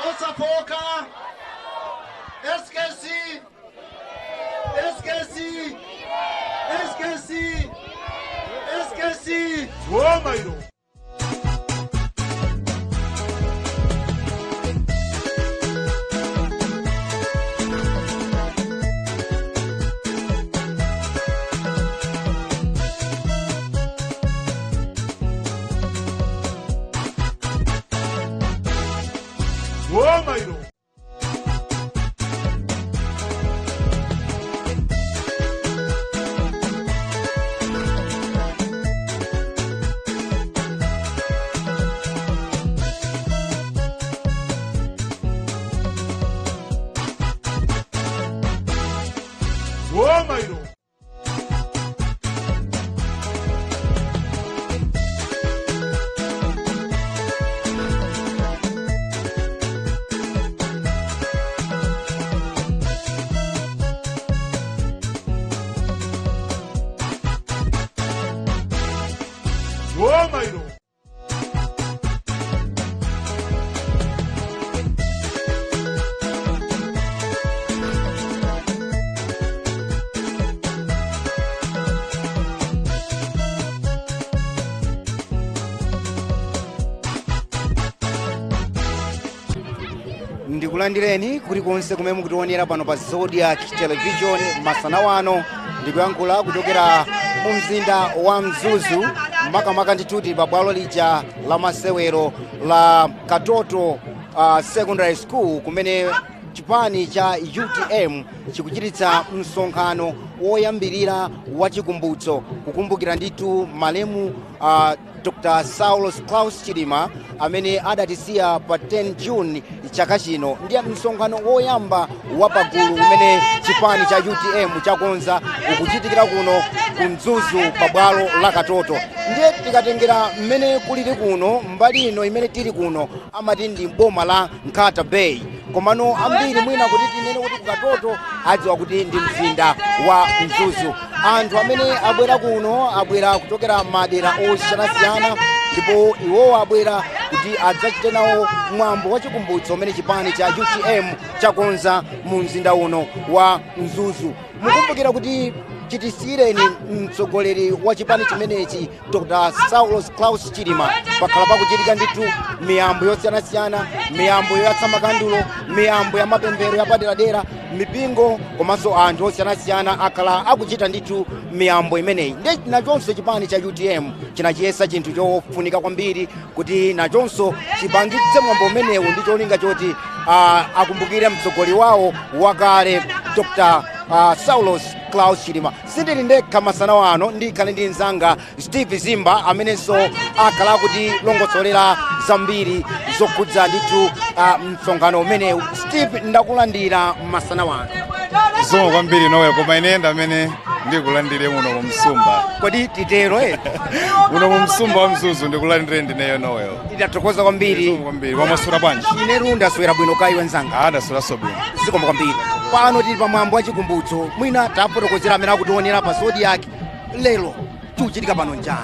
Osafoka, SKC, SKC, SKC, SKC. Womairo. Womairo. Womairo. Womairo. Ndikulandireni kulikonse kumene mukutionera pano pa Zodiac Television masana wano. Ndikuyankhula kuchokera mu mzinda wa Mzuzu, makamaka ndithuti pa bwalo lija la masewero la Katoto Secondary School, kumene chipani cha UTM chikuchititsa msonkhano woyambirira wa chikumbutso, kukumbukira ndithu malemu Dr. Saulos Klaus Chilima amene adatisiya pa 10 June chaka chino. Ndiye msonkhano woyamba wa pagulu umene chipani cha UTM chakonza ukuchitikira kuno ku Mzuzu pa bwalo la Katoto. Ndiye tikatengera mmene kulili kuno, mbali ino imene tili kuno amati ndi boma la Nkhata Bay, komano ambiri mwina kuti tinene kuti kukatoto adziwa kuti ndi mzinda wa Mzuzu. Anthu amene abwera kuno abwera kuchokera madera osiyanasiyana, ndipo iwowo abwera kuti adzachite nawo mwambo wa chikumbutso umene chipani cha UTM chakonza mu mzinda uno wa Mzuzu. Mukumbukira kuti chitisiyireni mtsogoleri wa chipani chimenechi, Dr. Saulos Klaus Chilima, pakhala pakuchitika ndithu miyambo yosiyanasiyana, miyambo yoyatsa makandulo, miyambo ya mapemphero yapaderadera, mipingo komanso anthu osiyanasiyana akhala akuchita ndithu miyambo imeneyi. Ndi nachonso chipani cha UTM chinachiyesa chinthu chofunika kwambiri kuti nachonso chipangitse mwambo umenewu ndi cholinga choti akumbukire mtsogoleri wawo wakale, Dr. Saulos Klaus Chilima. Sindili ndekha masana wano, ndikhale ndi mzanga Steve Zimba amenenso akhala akutilongosolera zambiri zokhudza ndithu msonkhano umenewu. Steve, ndakulandira masana wano. Zikomo kwambiri, Nowe, koma ine ndamene ndikulandire muno mu Msumba. Kodi titero eh? Muno mu Msumba wa Mzuzu ndikulandire ndineyo, Noweyo. Tidathokoza kwambiri. Zikomo kwambiri. Wamasula bwanji? Ine ndaswera bwino, kaya iwe mzanga? Ah, ndasweraso bwino. Zikomo kwambiri. Pano tili pa mwambo wa chikumbutso. Mwina tafotokozera amene akutionera pa Zodiac, lero chikuchitika pano njani?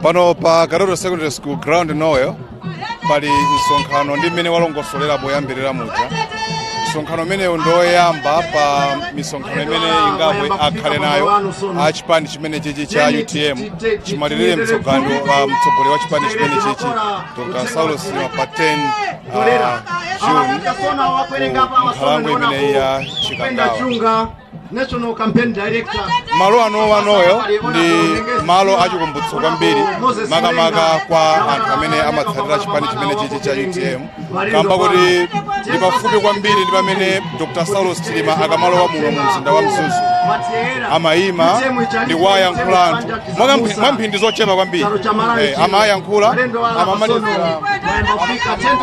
Pano pa Katoto Secondary School ground, Noweyo, pali msonkhano ndi mmene walongosolera poyambirira muja. Msonkhano umenewu ndoyamba pa misonkhano imene ingabwe akhale nayo a chipani chimene chichi cha UTM chimalirire mtsogoleri wa chipani chimene chichi, Dr. Saulos Chilima, pa 10 June ku nkhalango imeneyi ya Chikangawa. National Campaign Director. Malo ano wanoyo ndi malo achikumbutso kwambiri, makamaka kwa anthu amene amatsatira chipani chimene chichi cha UTM, kamba kuti ndi pafupi kwambiri ndi pamene Dr. Saulos Chilima akamalowa muno mu mzinda wa Mzuzu amayima ndi kuwayankhula anthu mwa mphindi zochepa kwambiri. Amayankhula,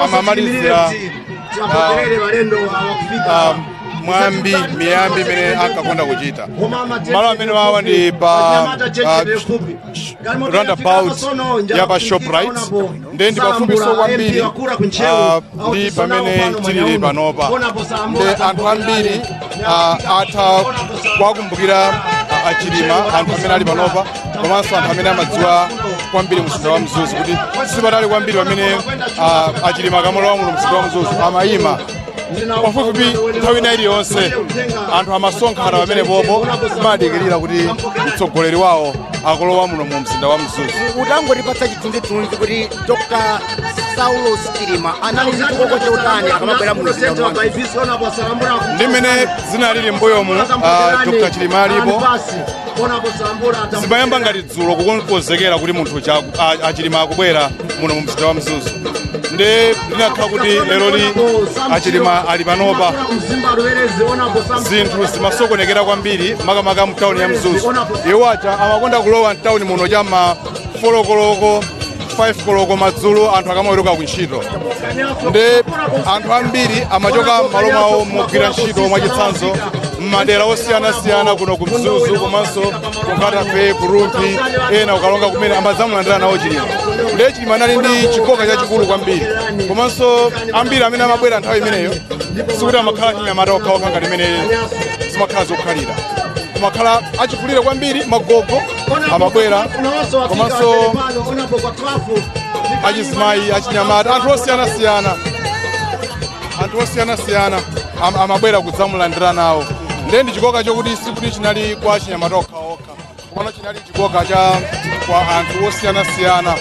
amamalizira mwambi, miyambi imene ankakonda kuchita. Malo amene wawa ndi pa roundabout ya pa Shoprite, ndiye ndi pafupiso kwambiri ndi pamene tilili panopa. Ndi anthu ambiri atha kuwakumbukira Achilima, anthu amene ali panopa komanso anthu amene amadziwa. kwambiri mzinda wa Mzuzu, kuti sipatali kwambiri pamene aChilima akamalowa muno mzinda wa Mzuzu amayima pafupifupi nthawi ina iliyonse. Anthu amasonkhana pamene popo kumadikirira kuti mtsogoleri wawo akulowa muno mu mzinda wa Mzuzu. Utangotipatsa chithunzithunzi kuti Dr Saulos Chilima anali ndi chikoko chotani akamabwera mu mzinda wa Mzuzu? Ndi mmene zinalili mbuyomu, Dr Chilima alipo, zimayamba ngati dzulo kukonzekera kuti munthu aChilima akubwera muno mu mzinda wa Mzuzu. Ndi linakhala kuti leroli aChilima ali panopa, zinthu zimasokonekera kwambiri, makamaka mtawuni ya Mzuzu. Iwo aja amakonda kulowa mtawuni muno chama 4 koloko, 5 koloko madzulo, anthu akamaweruka kuntchito. Ndi anthu ambiri amachoka m'malo mwawo mogwira ntchito, mwachitsanzo m'madera osiyanasiyana kuno ku Mzuzu komanso ku Nkhata Bay, ku Rumphi, ena ukalonga kumene amadzamulandira nawo Chilima. Ndiye Chilima anali ndi chikoka chachikulu kwambiri. Komanso ambiri amene amabwera nthawi imeneyo sikuti amakhala chinyamata okhaokha ngati imene zimakhala zokhalira, kumakhala achikulire kwambiri, magogo amabwera, komanso achizimayi, achinyamata, anthu osiyanasiyana amabwera kudzamulandira nawo. Ndiye ndi chikoka chokuti sikuti chinali kwa achinyamata okhaokha, komano chinali chikoka cha kwa anthu osiyanasiyana,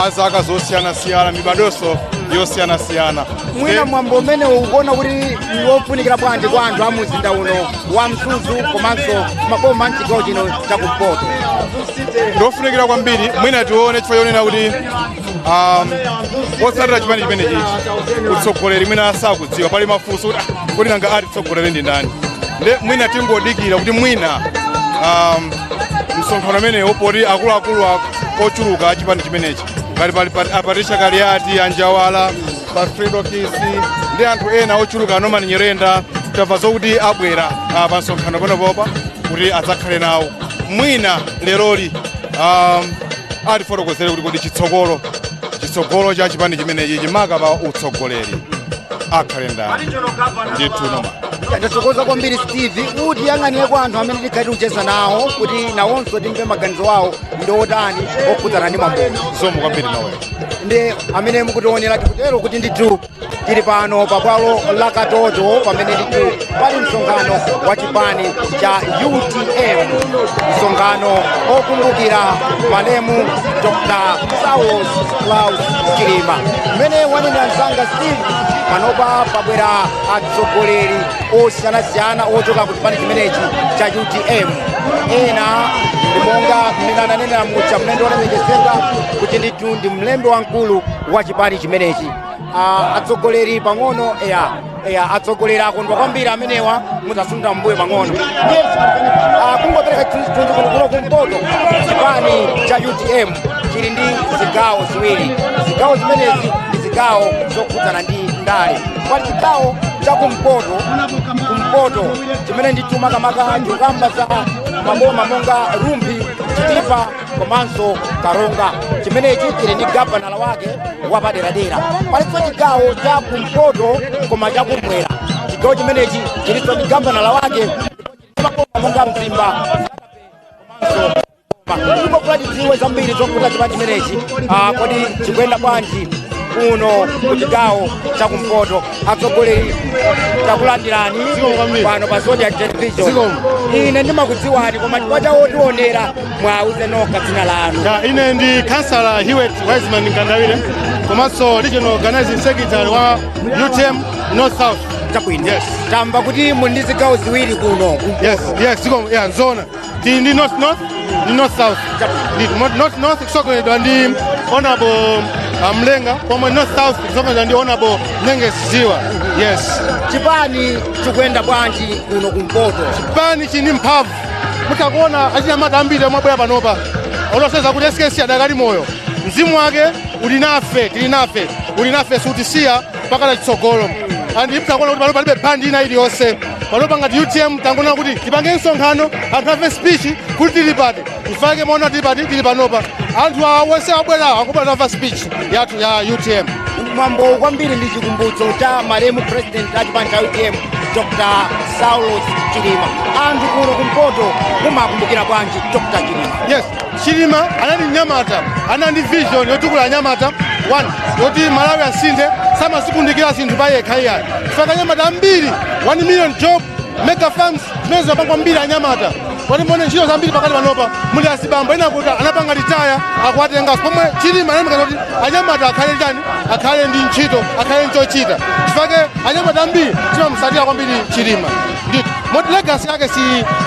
azaka zosiyanasiyana, mibadonso yosiyanasiyana. Mwina mwambo umene ukuona kuti ndi wofunikira bwanji kwa anthu a mzinda uno wa Mzuzu komanso maboma mchigawo chino chakumpoto? Ndofunikira kwambiri. Mwina tione, chifukwa chonena kuti otsatira chipani chimene chichi utsogoleri mwina asakudziwa. Pali mafunso kuti, "Ah, kodi nanga ati tsogoleri ndi ndani?" Nde mwina tingodikira kuti mwina msonkhano umenewo, poti akuluakulu ochuluka a chipani chimenechi ngati pali aPatricia Kaliati, Anjawala, Pafredo Kisi ndi anthu ena ochuluka, Norman Nyirenda, tamva zokuti abwera pa msonkhano panopopa kuti adzakhale nawo. Mwina leroli atifotokozere kuti kodi chitsogolo cha chipani chimenechi chimaka pa utsogoleri akhale ndani ndithu, Noma. Ndathokoza kwambiri, Steve. Kuti yang'anire kwa anthu amene tikhale tikucheza nawo kuti nawonso timve maganizo awo ndi otani okhudzana ndi mwambowo. Zikomo kwambiri, nawe. Ndi amene mukutionera, tikutero kuti ndithu tili pano pabwalo la Katoto pamene ndithu pali msonkhano wa chipani cha UTM, msonkhano okumbukira malemu Dr Saulos Klaus Chilima. Mmene wanena msanga Steve, panopa pabwera atsogoleri osiyanasiyana ochoka ku chipani chimenechi cha UTM. Ena ndi monga mmene ananenera mucha mlendo wolemekezeka kuti ndithu ndi mlembi wamkulu wa chipani chimenechi. Atsogoleri pang'ono, eya, atsogoleri akondwa kwambiri amenewa. Mudzasunda mbuyo pang'ono. Ndiye kungopereka chithunzithunzi kuno kumpoto, chipani cha UTM chili ndi zigawo ziwiri. Zigawo zimenezi ndi zigawo zokhudzana ndi ndale. Pali chigawo chakumpoto, kumpoto chimene ndithu makamaka chikukamba za maboma monga Rumphi, Chitipa komanso Karonga. Chimenechi chili ndi gavanala wake wapaderadera. Palinso chigawo cha kumpoto koma chakumwera. Chigawo chimenechi chilinso ndi gavanala wake, maboma monga Mzimba komanso. Tikufuna tidziwe zambiri zokhudza chipani chimenechi. Kodi chikuyenda bwanji kuno ku chigawo chakumpoto? Atsogoleri, takulandirani pano pa Zodiak Television. Ine ndimakudziwani, koma chifukwa cha otionera, mwauze nokha dzina lanu. Ya, ine ndi Kansala Hewet Wiseman Nkandawire komanso Regional Organizing Secretary wa UTM North South. Chabwino. Yes. Tamva kuti muli ndi zigawo ziwiri kuno. Yes, ziko, yeah, nzona. Tili ndi North North ndi North South. Ndi North North kusogoleredwa ndi Honorable Mlenga, pomwe North South kusogoleredwa ndi Honorable Nengesi Ziwa. Yes. Chipani chikuyenda bwanji kuno kumpoto? Chipani chini mphamvu. Mutakuona achinyamata ambiri omwe abwera panopa, oloseza kuti SKC adakali moyo, mzimu wake uli nafe, tili nafe, uli nafe, sutisiya mpaka chitsogolo. And mutakuona kuti pano palibe bandi ina iliyonse. Panopa ngati UTM tangoona kuti tipange msonkhano, anthu amve speech kuti tili pati. Ifake maona tili pati, tili panopa. Anthu awa onse abwera akubwera tamva speech yathu ya UTM. Mwambo kwambiri ndi chikumbutso cha malemu president a chipani cha UTM. Dr. Saulos Chilima. Anthu kuno kumpoto mumakumbukira bwanji Dr. Chilima? Yes, Chilima anali mnyamata, anali ndi vision yotukula anyamata one yoti Malawi asinthe, samasikundikira zinthu pa yekha iyayi. Chifukwa anyamata ambiri, 1 million job, mega farms zimene zimapangwa mbiri anyamata. Kwani muone ntchito zambiri pakati panopa muli azibambo ena kuti anapanga retire akuwatenganso, pomwe Chilima anayemekeza kuti anyamata akhale chani, akhale ndi ntchito, akhale nchochita. Chifukwa anyamata ambiri timamusatira kwambiri Chilima ndithu, moti legacy yake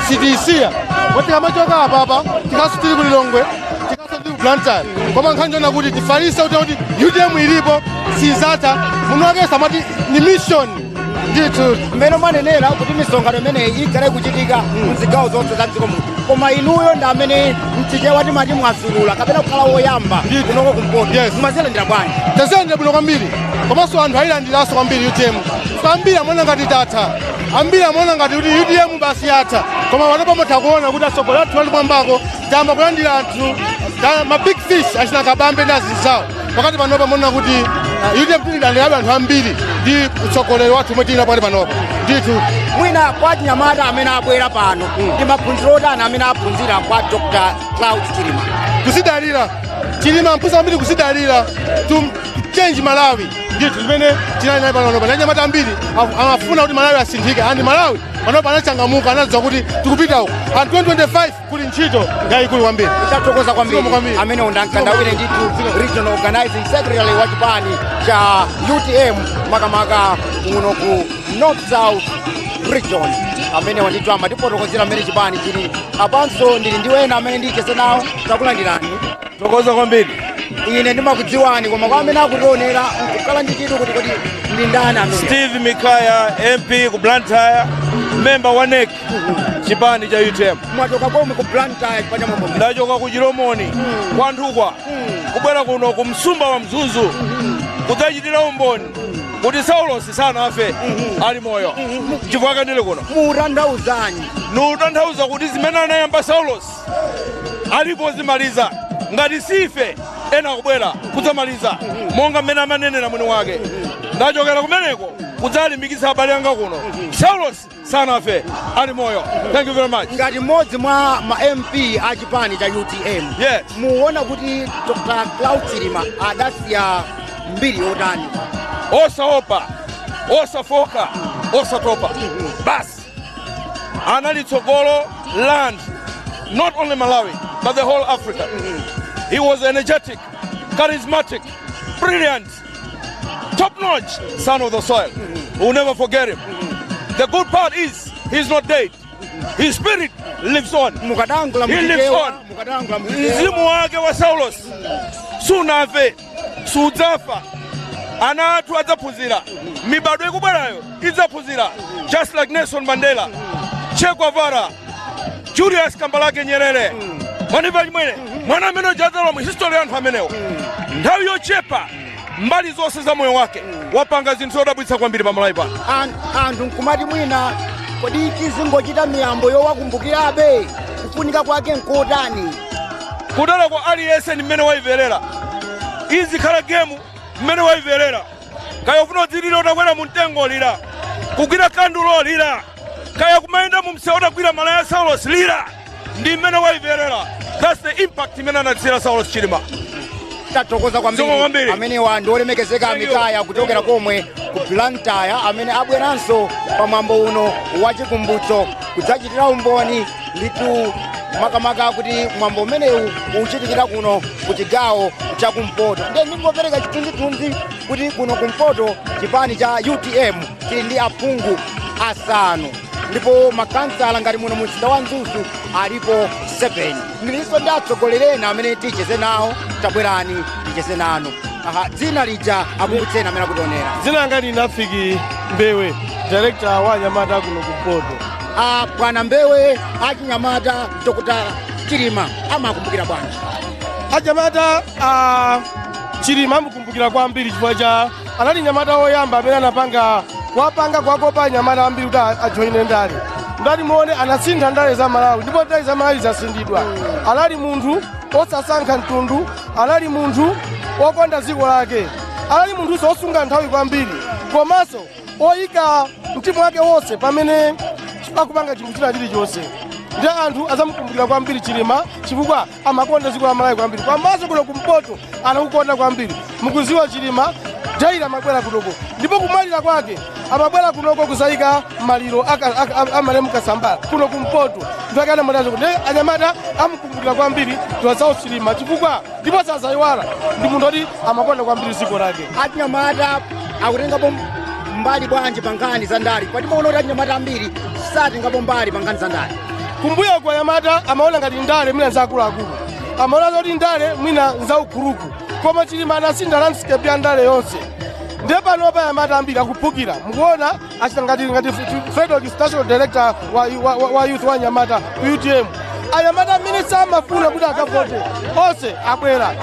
sitiyisiya. Moti tikamachoka apapa tikaso tili ku Lilongwe, tikaso tili ku Blantyre, koma nkhani ndiona kuti tifalise kuti UTM ilipo, sizatha. Munthu wake samati ni mission ndithu. Mmene mwanenera kuti misonkhano imeneyi ikhale kuchitika mzigawo zonse za dziko muno, koma inuyo ndi amene mchichewa timati mwazulula kapena kukhala woyamba kunoko kumpoto. Yes. Mumazilandira bwanji? Tazilandira bwino kwambiri, komanso anthu ayilandiranso kwambiri UTM. Ambiri amaona ngati tatha, ambiri amaona ngati kuti UTM basi yatha, koma panopa mutha kuona kuti atsogoleri athu ali mwambako tayamba kulandira anthu ma big fish achina Kabambe ndi azinzawo. Pakati panopa muona kuti UTM tililandirabe anthu ambiri ndi utsogoleri wathu omwe tili pakati panopa ndithu. Mwina kwa chinyamata amene abwera pano, ndi maphunziro otani amene aphunzira kwa Dr. Klaus Chilima? Kusidalira. Chilima mphunzira ambiri kusidalira to change Malawi ndithu, zimene chinali naye panopa. Anyamata ambiri amafuna kuti Malawi asinthike, and Malawi panopa anachangamuka, anadziwa kuti tikupita uko, and 2025 kuli ntchito yayikulu kwambiri. Tathokoza kwambiri. Zikomo kwambiri. Amene ndankandawire ndithu, regional organizing secretary wa chipani cha UTM makamaka kuno ku North South Region, amene wandithu amatifotokozera mmene chipani chili. Apanso ndili ndi wena amene ndicheze nawo. Takulandirani. Thokoza kwambiri. Ine ndimakudziwani, koma kwa amene akutionera nkukhala ndi chidwi kuti kodi ndi ndani amene? Steve Mikaya, MP ku Blantyre, member wa NEC, chipani cha UTM. Mwachoka komwe ku Blantyre chipani cha Mombo? Ndachoka ku Chilomoni kwa Nthukwa kubwera kuno ku msumba wa Mzuzu kudzachitira umboni kuti Saulos sanafe, ali moyo. Chifukwa ndili kuno. Mutanthauzanyi? Nutanthauza kuti zimene anayamba Saulos alipo zimaliza, ngati sife ena akubwera kudzamaliza monga mmene amanenera mwini wake. Ndachokera kumeneko kudzalimbikitsa abale anga kuno, Saulos sanafe, ali moyo. Thank you very much. Ngati mmodzi mwa ma MP a chipani cha UTM, Yes. muona kuti Dr. Klaus Chilima adasiya mbiri yotani? Osaopa, osafoka, osatopa basi. Anali tsogolo land, not only Malawi but the whole Africa. He was energetic, charismatic, brilliant, top notch son of the soil. We'll never forget him. The good part is he's not dead. His spirit lives on. Mukadankhula He lives muchichewa. on. Mukadankhula muchichewa. Mzimu wake wa Saulos sunafe, sudzafa. Ana athu adzaphunzira, mibado ikubwerayo idzaphunzira, just like Nelson Mandela, Che Guevara, Julius Kambarage Nyerere. Mwanimva chimwene, mwana amene adzalowa mu history ya anthu amenewo. Nthawi yochepa, mbali zonse za moyo wake wapanga zinthu zodabwitsa kwambiri pamalawi pano. Anthu nkumati mwina kodi tizingochita miyambo yowakumbukirabe, kufunika kwake nkotani? Kudala kwa aliyense ndi mmene wayimverera. Izikhala gemu mmene wayimverera. Kaya ufuna udzilira utakwera mu mtengo, lira. Kugwira kandulo, lira. Kaya kumayenda mu msewu utagwira malaya ya Saulos, lira. Ndi mmene wayimverera. That's the impact imene anatsira Saulos Chilima. Tathokoza Zikomo kwambiri. kwambiri. Amenewa ndi olemekezeka Thank you. Mikaya kuchokera komwe ku Blantyre, amene abweranso pamwambo uno wachikumbutso kudzachitira umboni ndithu, makamaka kuti mwambo umenewu uchitikira kuno ku chigawo chakumpoto. Ndiye ndingopereka chithunzithunzi kuti kuno kumpoto chipani cha UTM chili ndi aphungu asanu, ndipo makansala ngati muno mu mzinda wa Mzuzu alipo 7. Ndilinso ndi atsogoleri ena amene ticheze nawo. Tabwerani ticheze nanu. Aha, dzina lija akumbutseni amene akutionera. Dzina langa ndi Nafiki Mbewe, director wa anyamata kuno kumpoto. A bwana Mbewe, achinyamata Dr. Chilima amakumbukira bwanji? Anyamata a Chilima amukumbukira kwambiri chifukwa cha anali nyamata woyamba amene anapanga wapanga kwakopa anyamata ambiri kuti ajoine ndale. Ndati muone, anasintha ndale za Malawi, ndipo ndale za Malawi zasinthidwa. Anali munthu osasankha mtundu, anali munthu wokonda dziko lake, anali munthuso osunga nthawi kwambiri, komanso oyika mtima wake wonse pamene akupanga chinthu china chilichonse. Ndi anthu azamukumbukira kwambiri Chilima chifukwa amakonda dziko la Malawi kwambiri, komanso kuno kumpoto anakukonda kwambiri. Mukuziwa Chilima daily amabwera kunoko, ndipo kumalira kwake amabwera kunoko kuzayika maliro amalemu Kasambala kuno kumpoto. Ndake anamalira kuti anyamata amukumbukira kwambiri tiwazawo Chilima chifukwa ndipo sazayiwala, ndi munthu oti amakonda kwambiri dziko lake. Achinyamata akutengapo mbali bwanji pa nkhani za ndale? Patimaona kuti achinyamata ambiri satengapo mbali pa nkhani za ndale. Kumbuyo kwa anyamata amaona ngati ndale mwina nzaakuluakulu, amaona zoti ndale mwina nzaukhuluku, koma Chilima anasintha landscape ya ndale yonse. Ndiye panopa anyamata ambiri akuphukira, mukuona achita ngati Frederick, national director wa youth wa anyamata ku UTM. Anyamata amene samafuna kuti akavote onse abwera.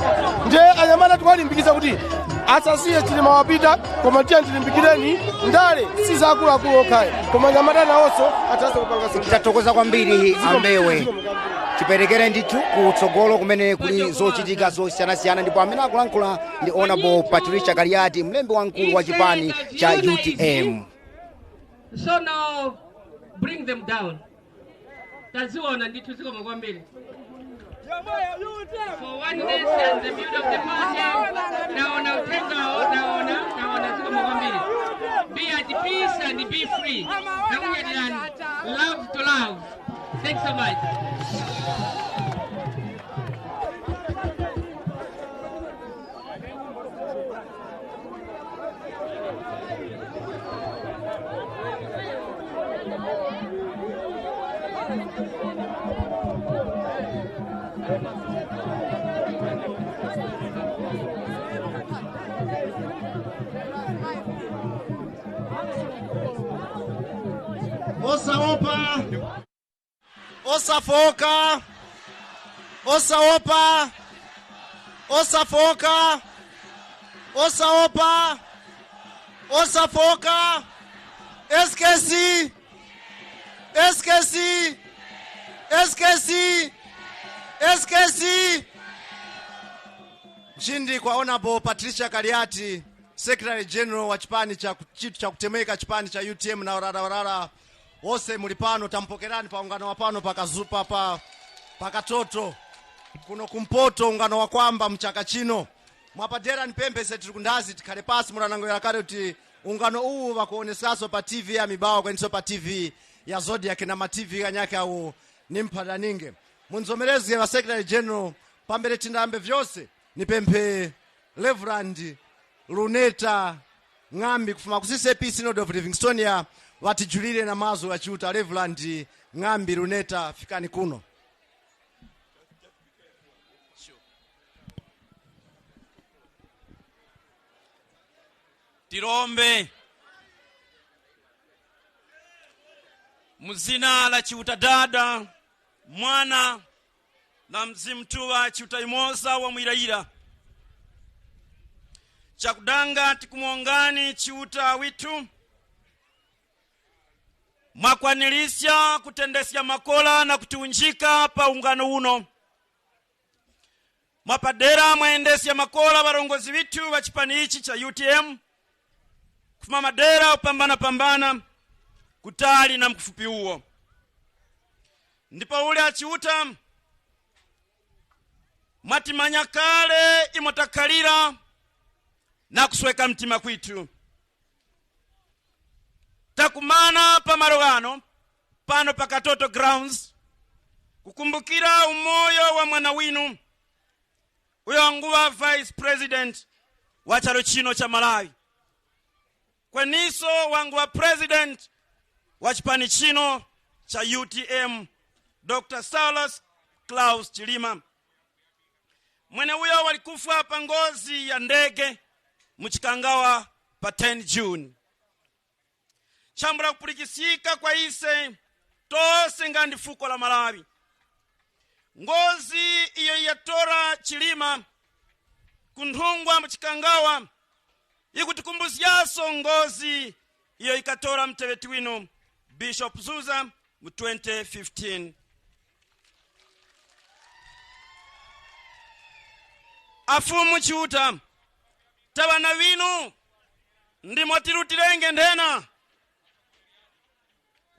Ndiye anyamata tikuwalimbikitsa kuti asasiye. Chilima wapita, koma tiye tilimbikireni ndale si zaakuluakulu okhayo, koma anyamata nawonso athatse kupanga zinthu. Tathokoza kwambiri ambewe. Tiperekere ndithu kutsogolo kumene kuli zochitika zosiyanasiyana, ndipo amene akulankhula ndi Honorable Patricia Kaliati, mlembi wamkulu wa chipani cha UTM. So now bring them down. Taziona ndithu, zikomo kwambiri. For oneness and the beauty of the party. Naona uthengawo, naona, naona, zikomo kwambiri. Be at peace and be free. Takunyadirani. Love to love. Thanks so much. Osaopa, osafoka, osaopa, osafoka, osaopa, osafoka. SKC, SKC, SKC, SKC. Mshindi kwa Honorable Patricia Kaliati, Secretary General wa chipani cha chitu cha kutemeka, chipani cha UTM, na warara wose muli pano, tampokerani pa ungano wa pano pakazupa pa pakatoto kuno kumpoto, ungano wa kwamba mchaka chino. Mwapadera nipembe se tiri kundazi tikhale pasi. Muranangoera kale kuti ungano uwu vakuonesaso pa TV ya Mibawa, kwenso pa TV ya Zodiac na ma TV kanyake awo nimphadaninge. Munzomereze wa Secretary General. Pambere tindambe vyose, nipemphe Reverend Luneta Ng'ambi kufuma ku CCAP Synod of Livingstonia watijulire na mazo wachiuta. Reverend Ng'ambi Luneta, fikani kuno. Tilombe muzina la Chiuta Dada, Mwana na Mzimu Tuwa, Chiuta imoza wa mwirayira. Chakudanga tikumwongani Chiuta witu, mwakwanilisya kutendesya makola na kutiunjika pa ungano uno. Mwapadera mwaendesya makola varongozi vitu va chipani ichi cha UTM kufuma madera upambana pambana kutali na mkufupi uwo. Ndipo ule achiuta mwatimanya kale imotakalira na kusweka mtima kwitu. Takumana pamarogano pano pakatoto grounds kukumbukira umoyo wa mwana winu uyo anguwa vice president wa chalo chino cha Malawi, kweniso wangu wa president wa chipani chino cha UTM, Dr. Saulos Klaus Chilima. Mwene huyo walikufa pa ngozi ya ndege muchikangawa pa 10 June. Chambula kupulikisika kwa ise tose ngandi fuko la Malawi. Ngozi iyo yatora Chilima kunthungwa muchikangawa ikutikumbuziyaso ngozi iyo ikatora mteveti wino Bishop Zuza mu 2015. Afumu Chiuta, tabana winu ndimo tirutirenge ndena.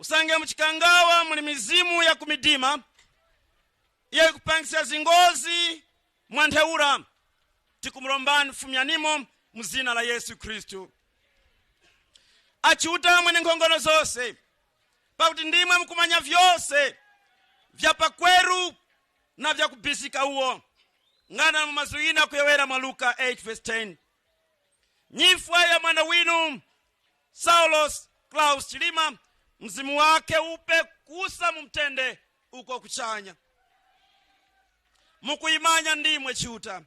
Usange muchikangawa muli mizimu ya kumidima iyo ikupangisa zingozi mwantheura. Tikumulombani fumyanimo muzina la Yesu Khristu. Achiuta mwene nkhongono zonse, pakuti ndimwe mukumanya vyonse vyapakweru na vyakubisika uwo ngana mumazwina kuyowera mwa Luka 8 verse 10. Nyifwa ya mwana winu Saulos Klaus Chilima, mzimu wake upe kusa mumtende uko kuchanya. Mukuimanya ndimwe Chiuta.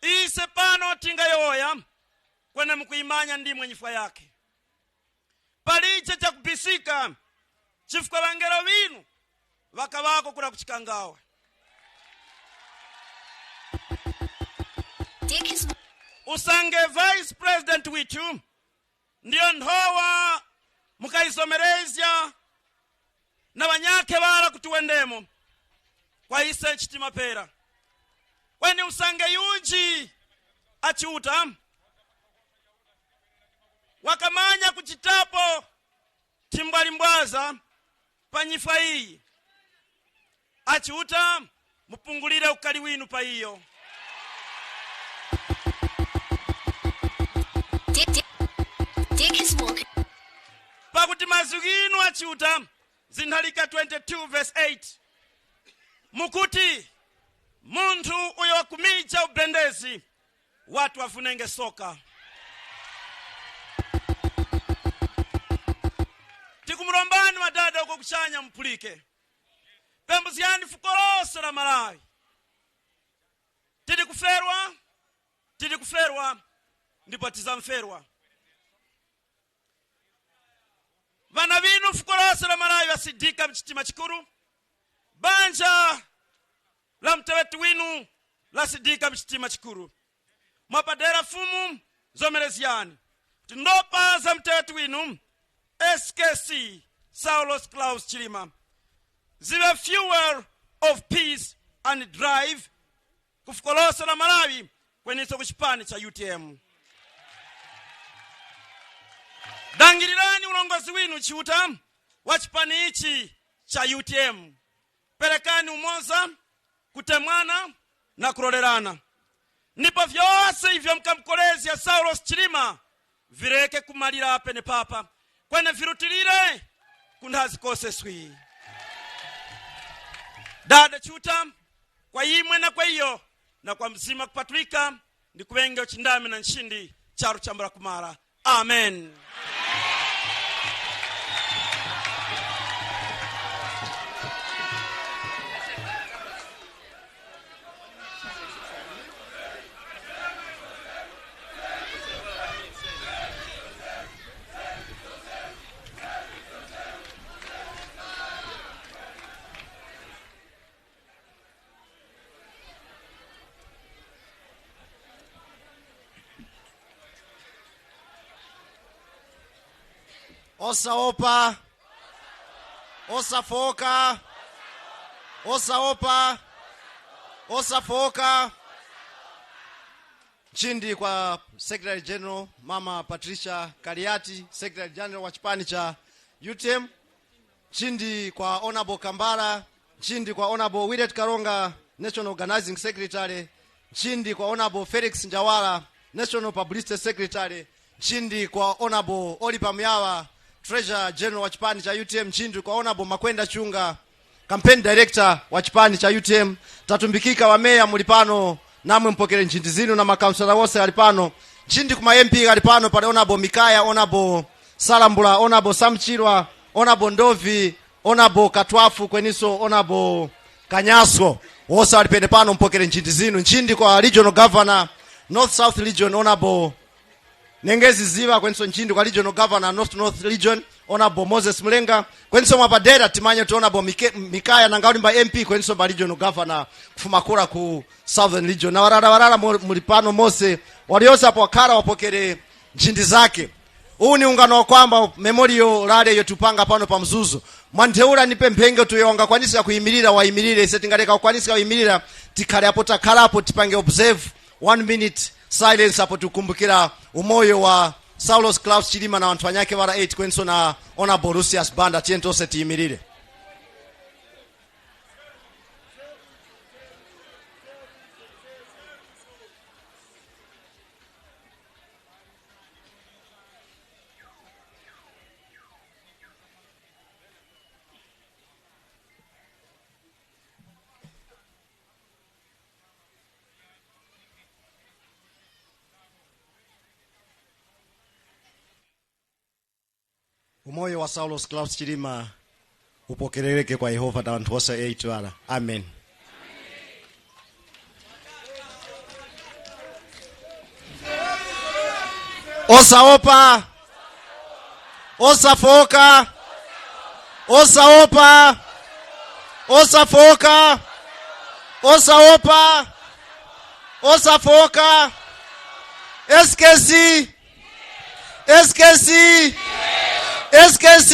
Ise pano tingayoya kwene mukuimanya ndimwe nyifwa yake. Paliche cha kubisika chifukwa vangelo vinu vakavako kula kuchikangawa. Usange vice president witu ndiyo nthowa mukaisomerezya na vanyakhe vala kutiwendemo kwa ise chitima pera. Weni usange yunji achiuta wakamanya kuchitapo timbwalimbwaza panyifa iyi. Achiuta mupungulire ukali winu pa iyo. Pakuti mazuginu achiuta zinthalika 22 verse 8 mukuti munthu uyo wakumija ubendezi watu wafunenge soka. Tikumulombani madada uko kuchanya mpulike. Pembuziyani fuko lonse la Malawi. Tili kuferwa, tili kuferwa, ndipo tizamferwa. Vana vinu fuko lonse la Malawi vasidika mchitima chikuru. Banja la mtewetu winu lasidika mchitima chikuru. Mwapadera fumu zomereziyani. Tindopa za mtewetu winu SKC Saulos Klaus Chilima ziwe fuel of peace and drive kufukolosa la Malawi kweniso kuchipani cha UTM. Dangirirani ulongozi winu Chiuta wa chipani ichi cha UTM. Perekani umoza, kutemwana na kulolerana. Ndipo vyose ivyo mkamkolezi ya Saulos Chilima vireke kumalira pene papa kwene virutilire kunthazi kose swi. Dada Chiuta kwa imwe na kwa iyo na kwa mzima kupatulika ndi kuwenge uchindame na nshindi charu chambara kumara. Amen. Osaopa, osafoka, osaopa, osafoka. Nchindi kwa Secretary General Mama Patricia Kaliati, Secretary General wa chipani cha UTM. Nchindi kwa Honorable Kambala, nchindi kwa Honorable Willet Karonga, National Organizing Secretary, nchindi kwa Honorable Felix Njawala, National Publicity Secretary, nchindi kwa Honorable Oliver Myawa, Treasurer General wa chipani cha UTM, nchindi kwa Honorable Makwenda Chunga, Campaign Director wa chipani cha UTM. Tatumbikika wa meya mulipano namwe mpokere nchindi zinu na makansela wose alipano. Nchindi kuma MP alipano pale Honorable Mikaya, Honorable Salambula, Honorable Samchirwa, Honorable Ndovi, Honorable Katwafu, kweniso Honorable Kanyaso. Wose alipene pano mpokere nchindi zinu. Nchindi kwa Regional Governor North South Region Honorable Nengezi Ziva, kwenso nchindi kwa Regional Governor North North Region Honorable Moses Mlenga, kwenso mwapadera timanye tu Honorable Mikaya nangaulimba MP, kwenso ba Regional Governor kufumakura ku Southern Region. Na warara warara mulipano mose waliosa hapo wakara wapokere nchindi zake. Huu ni ungano wa kwamba memorial rally yotupanga pano pa Mzuzu. Mwanteura nipe mpenge tu yonga kwanisa kuimirira waimirire ise tingaleka kwanisa kuimirira tikale hapo takala hapo tipange observe 1 minute silence hapo tukumbukira umoyo wa Saulos Klaus Chilima na wanthu anyake wara 8 kwenso na Honorable Lucius Banda. Tiye tonse tiyimirire. Umoyo wa Saulos Klaus Chilima upokerereke kwa Yehova na wanthu onse 8 wala. Amen. Osaopa, osafoka, osaopa, osafoka, osaopa, osafoka. SKC, SKC, SKC,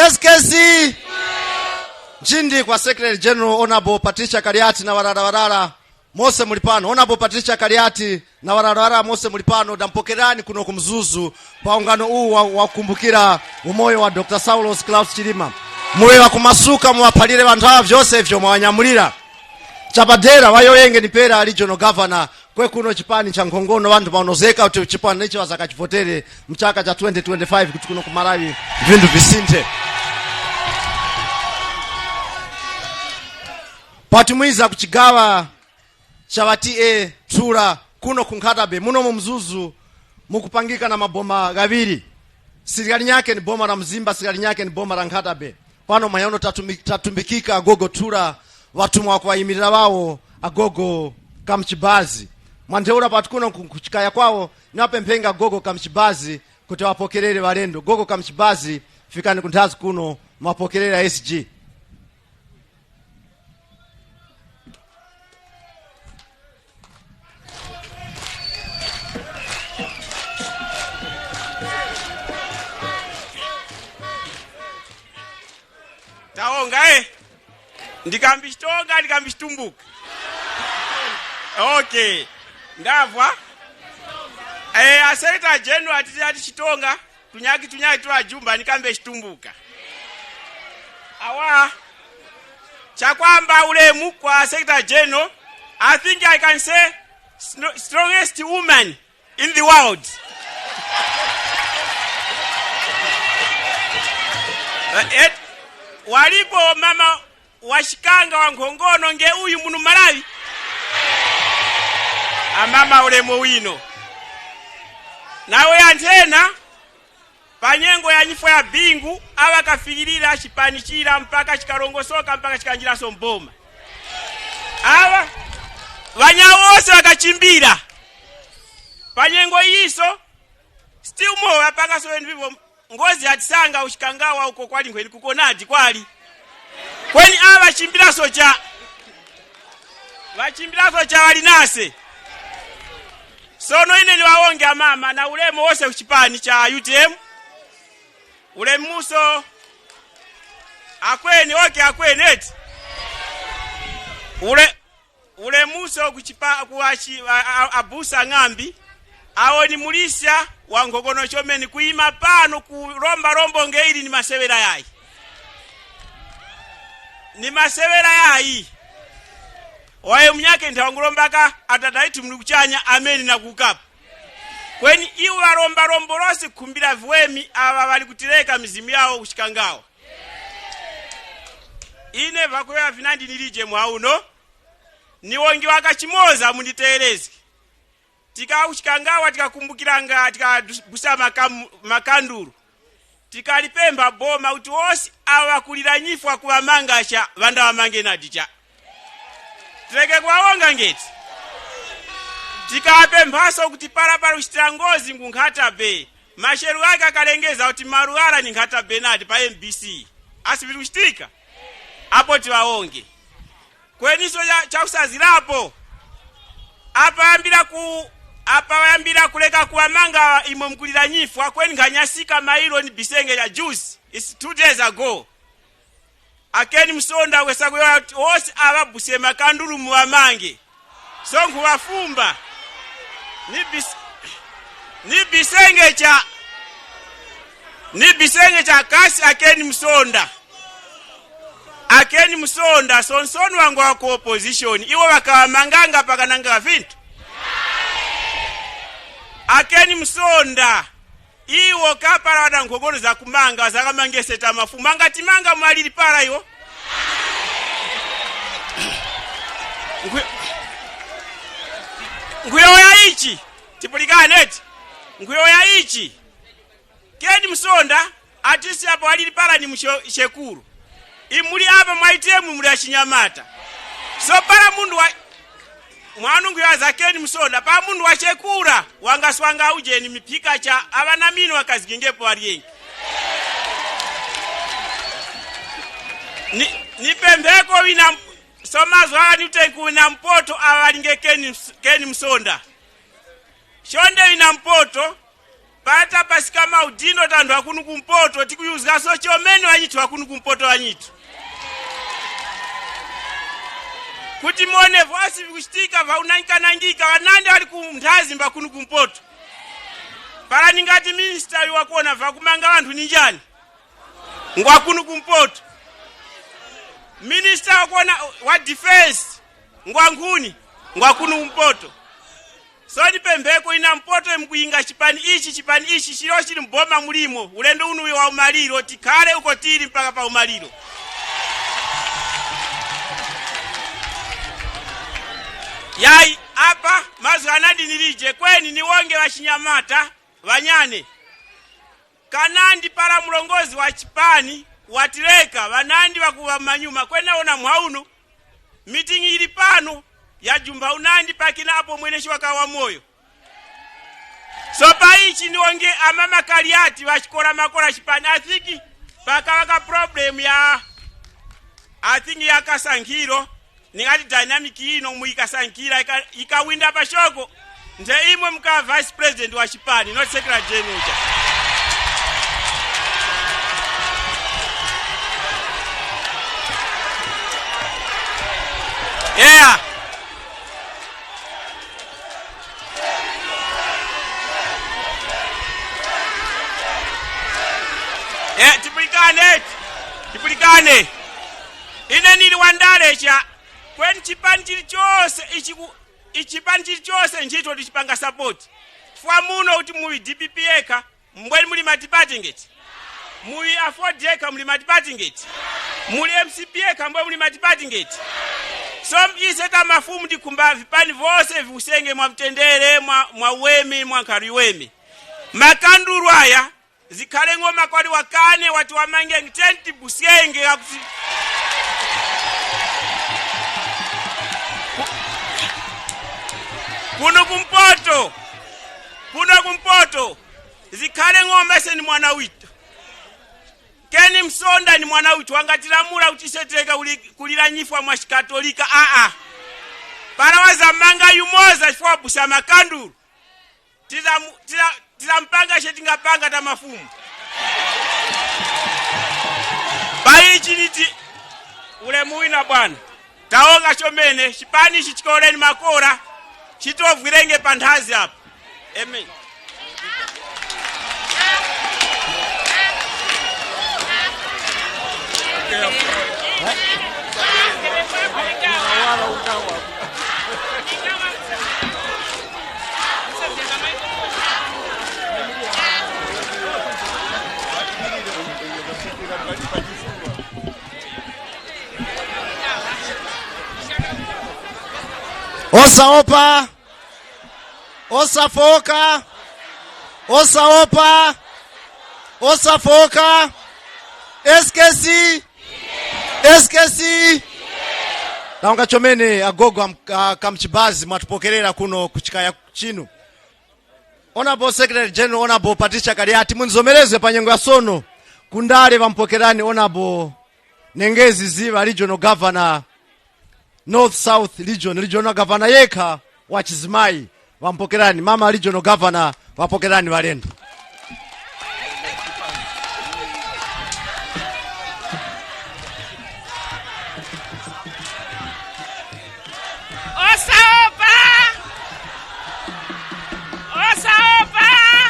SKC. Nchindi kwa Secretary General Honorable Patricia Kaliati na warara warara mose mulipano. Honorable Patricia Kaliati na warara warara mose mulipano, dampokerani kuno kumzuzu paungano huu wa kukumbukira umoyo wa Dr. Saulos Klaus Chilima. Muwe wa kumasuka muwapalire vanthu ava vyonse ivyo mwawanyamulira. Chapadera wayoyenge ni pera regional governor kwe kuno chipani cha nkhongono vanthu paonozeka kuti chipani ichi wazakachivotere mchaka cha 2025 kuti kuno kumalawi vinthu visinthe. Patumwiza kuchigawa cha va TA Tsula kuno ku Nkhata muno mu Mzuzu mukupangika na maboma gaviri. Sirikali nyake ni boma la Mzimba, sirikali nyake ni boma la Nkhata. Pano mayono tatumbikika agogo Tsula watumwa kuwayimirira wawo agogo Kamchibazi. Mwantheula pati kuno kuchikaya kwawo niwapemphenga agogo Kamchibazi kuti wapokerere walendo. Gogo Kamchibazi fikani kunthazi kuno mwapokerera SG. Taonga ndikambichitonga ndikambichitumbuka. Okay, ndavwa asekretary general atiti ati chitonga tunyaki tunyaki twajumba nikambe chitumbuka. Awa chakwamba ulemu kwa secretary general, I think I can say strongest woman in the world. Walipo mama washikanga wa nkhongono nge uyu munu Malawi amama ulemu wino nawe anthena panyengo ya nyifo ya bingu awakafikirira chipanichira mpaka chikalongosoka mpaka chikanjiraso mboma. Awa vanyawo wose vakachimbira panyengo iyiso still more apakaso ndivyo ngozi atisanga ushikangawa uko kwali nkhweni kukonadi kwali kweni ava vachimbiraso cha vachimbiraso cha valinase. Sono ine niwawonge amama na ulemu wose kuchipani cha UTM ulemuso akweni oke akweni eti ule ulemuso kuchipa kuwachi abusa ng'ambi awo ni mulisa wa nkhongono chomeni kuima pano kulomba lombo ngeili ni masewera yayi ni masewera yayi waye mnyake nthawangulombaka atadaitu muli kuchanya ameni nakukapa kweni iwo valomba lombo lonse kukhumbira viwemi ava vali kutileka mizimu yawo kuchikangawa. Ine vakuyoya vinandi nilije mwauno niwongiwa kachimoza munditeereze. Tikauchikangawa tikakumbukiranga tikabusa makanduru tikalipemba boma kuti onse awakulira nyifwa kuwamangasha vanda wamange nadi cha tileke kuwawonga ngeti tikapemphaso kuti parapara kuchitira ngozi ngu Nkhata Bay masheru ake akalengeza kuti maruara ni Nkhata Bay nadi pa MBC asipiti kuchitika apo tiwawonge kweniso chakusazirapo apayambira kuleka kuwamanga imwe mkulira nyifwa kweni nkhanyasika mailo ni bisenge ya juice it's 2 days ago akeni msonda kwesakuyoya kuti onse avabuse makandulu muwamange so nkhuwafumba ni Ni bisenge cha kasi akeni msonda. Akeni msonda sonsoni wangu wako opposition iwo wakawamanganga pakananga vintu. Akeni msonda iwo kapala wadankhogolo za kumanga zakamangeseta mafumu angatimanga mwalili para iwo. Nkuyoya ichi tipulikane eti nkuyoya ichi keni msonda atisi apo alili para ni mshekuru imuli apa mwaitemu muli achinyamata so para mundu wa mwanungu yaza keni msonda pa mundu wachekura wangaswanga ujeni mipika cha abana mino wakazigingepo aliyengi ni pembeko wina somazo hawa nitenku wina mpoto awalinge keni msonda shonde wina mpoto pata pasika maudino tandu akunu kumpoto tikuyuzga so chomene wanyitu akunu kumpoto wanyitu kuti muone vosi vikuchitika vaunangikanangika wanande wali kumnthazi mbakunu kumpoto pala ningati minista wakuona vakumanga vanthu ninjani ngwakunu kumpoto minista wakuona wa defense ngwankhuni ngwakunu kumpoto so nipembeko ina mpoto mkuyinga chipani ichi chilo chili mboma mulimo ulendo unu wa umaliro tikhale uko tili mpaka pa umaliro. Yai apa mazu anandi nilije kweni niwonge wachinyamata wanyane kanandi para mulongozi wa chipani watireka wanandi wakuwa manyuma kwena ona mwauno meeting ili pano ya jumba unandi pakina apo mweneshi wakawa moyo. So pa ichi niwonge amama Kaliati wachikora makora chipani athiki pakawaka problem ya athingi ya kasankhiro ningati dynamic ino muikasankhira ikawinda pashoko nde imwe muka vice president wa chipani not secretary general. Yeah. Yeah, tipulikane. Tipulikane. Ine nili wandalecha kweni chipani chilichonse ichipani chilichonse ntchito tichipanga support. Chifukwa muno kuti muli DPP yekha mbweni muli matipati ngeti. Muli afford yekha muli matipati ngeti. Muli MCP yekha mbweni muli matipati ngeti. So ise tamafumu tikhumba vipani vose viusenge mwa mtendere mwa uwemi mwa nkhalu iwemi. Makandulu aya zikhale ng'oma kwali wakane wati wamange tenti busenge akuti kuno kumpoto zikhale ng'oma ese ni mwana witu keni msonda ni mwana witu wangatilamula kuti iseteka kulira nyifwa mwa chikatolika aa para wazamanga yumoza chifukwa busa makandulu tizampanga shetingapanga ta mafumu paichi niti ulemu wina bwana taonga chomene chipani ichi chikoleni makora chitovwirenge panthazi apa. Amen. Osaopa, osafoka, osaopa, osafoka, SKC, SKC. Naonga chomene agogo kamchibazi mwatupokerera kuno kuchikaya chinu. Honorable Secretary General Honorable Patricia Kaliati munzomereze pa nyengo ya sono kundale vampokerani Honorable Nengezi Ziva Regional Governor North South Region, Regional Governor yekha wa Chizimai vampokerani mama Regional Governor vapokerani valendo. Osaopa! Osaopa!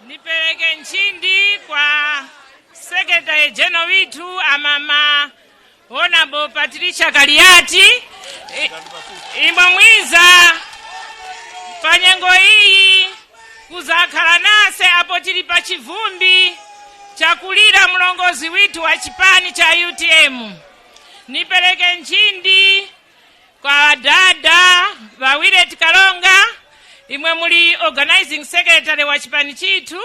Nipereke nchindi kwa Secretary General withu amama Honorable Patricia Kaliati. Imwe mwiza panyengo iyi kuzakhala nase apo tili pa chivumbi chakulira mlongozi withu wa chipani cha UTM. Nipereke nchindi kwa dada Vawiret Kalonga, imwe muli organizing secretary wa chipani chithu.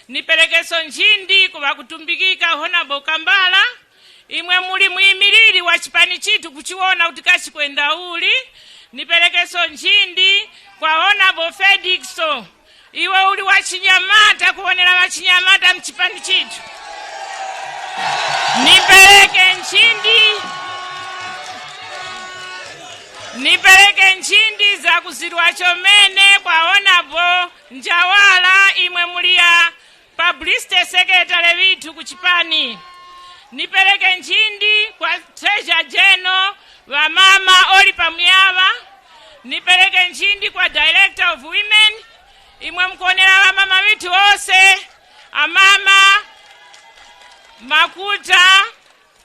Niperekeso nchindi kuva kutumbikika Honorable Kambala, imwe muli muyimiriri wa chipani chithu kuchiona kuti kachikwenda uli. Niperekeso nchindi kwa Honorable Fedixo, iwe uli wa chinyamata kuonera wa chinyamata mchipani chithu. Nipereke nchindi, nipereke nchindi za kuzirwa chomene kwa Honorable Njawala, imwe muli ya publicity secretary withu kuchipani. Nipereke nchindi kwa Treasurer General wa mama oli pamuyava. Nipereke nchindi kwa Director of Women, imwe mkuonera wa mama withu ose amama makuta.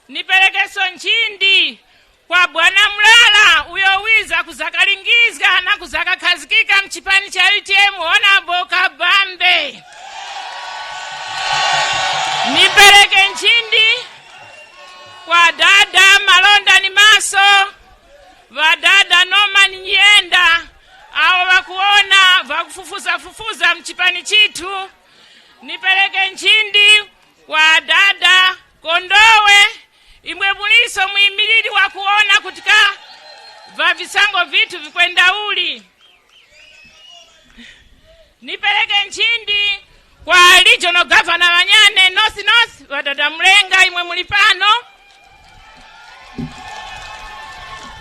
Niperekeso nchindi kwa bwana Mlala uyo wiza kuzakalingizga na kuzakakhazikika mchipani cha UTM, Honorable Kabambe. Nipereke nchindi kwa dada Malonda ni Maso, vadada Norman Nyenda, awo vakuona vakufufuza fufuza mchipani chithu. Nipereke nchindi kwa dada Kondowe, imwe buliso muyimiriri wa kuona kutika vavisango vitu vikwenda uli. Nipereke nchindi kwa regional governor Wanyane North North, wadada Mlenga, imwe muli pano.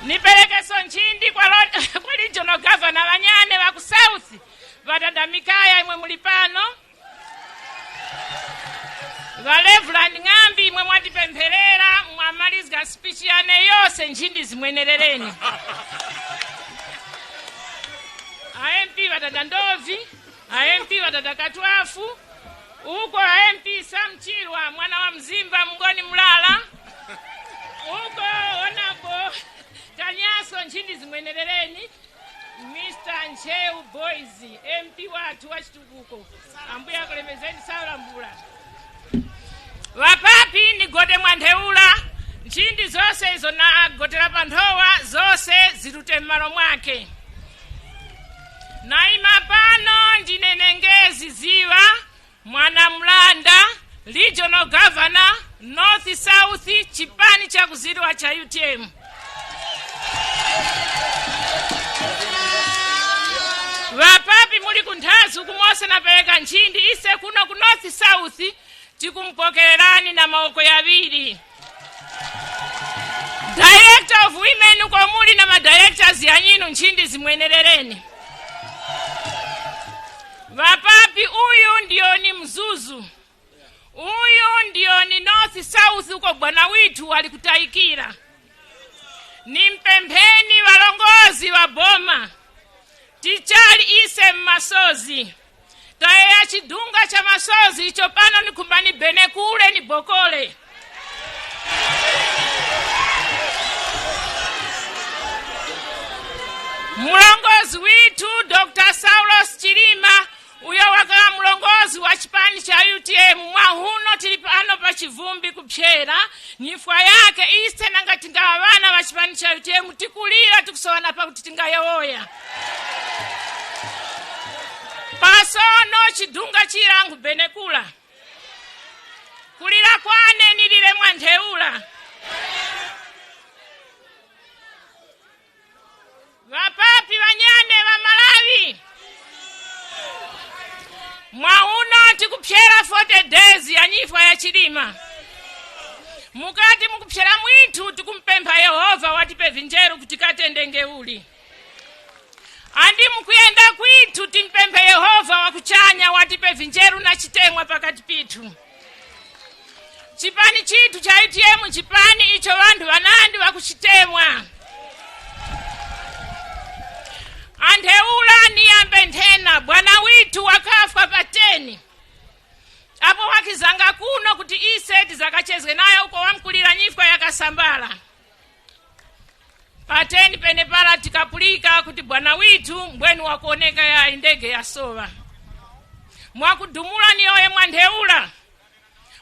Nipereke so nchindi kwa regional governor Wanyane wa ku South, wadada Mikaya, imwe muli pano. Valevland Ng'ambi, imwe mwatipempherera mwamalizga speech yane yose, nchindi zimwenerereni. AMP wadada Ndovi, AMP wadada Katwafu, uko AMP Sam Chilwa mwana wa Mzimba Mngoni Mlala, uko Honorable Kanyaso, nchindi zimwenerereni. Mr. Ncheu Boys MP watu wa chitukuko, ambuya kulemezeni saula mbula. Vapapi ni gode mwantheula, nchindi zonse izo na gotera panthowa zonse zilute m'malo mwake. Naima pano ndinenengezi ziwa mwana Mlanda, regional governor North South, chipani cha kuzidwa cha UTM. Vapapi muli kunthazi kumose napereka nchindi ise kuno ku North South tikumpokererani na maoko yaviri. Director of Women uko muli na madirectors yanyinu, nchindi zimwenerereni. Vapapi, uyu ndio ni Mzuzu, uyu ndio ni North South uko bwana witu walikutaikira. Ni mpempheni walongozi wa boma tichali ise mmasozi tayeya chidunga cha masozi icho pano nikumbani bene kule ni bokole. Mulongozi witu Dr. Saulos Chilima uyo wakala mulongozi wa chipani cha UTM mwahuno tili pano pa chivumbi kupyera nyifwa yake ise nanga tingawa vana va chipani cha UTM tikulira tikusowana pakuti tingayowoya. Pasono chidunga chilangu benekula kulira kwane nilile mwantheula. Vapapi vanyane va Malawi mwauno tikupyera 40 days ya nyifwa ya Chilima. Mukati mukupyera mwithu tikumpempha Yehova watipe vinjeru kuti katende ngeuli. Andi mukuyenda kwithu timpemphe Yehova wakuchanya watipe vinjeru na chitemwa pakati pithu. Chipani chithu cha UTM chipani icho vanthu vanandi vakuchitemwa. Antheula niyambe nthena bwana withu wakafwa pa 10. Apo wakizanga kuno kuti ise tizakachezwe naye uko wamkulira nyifwa yakasambala. Pateni pene pala tikapulika kuti bwana withu mbwenu wakuoneka ya indege yasowa. Mwakudumula niyoye mwantheula.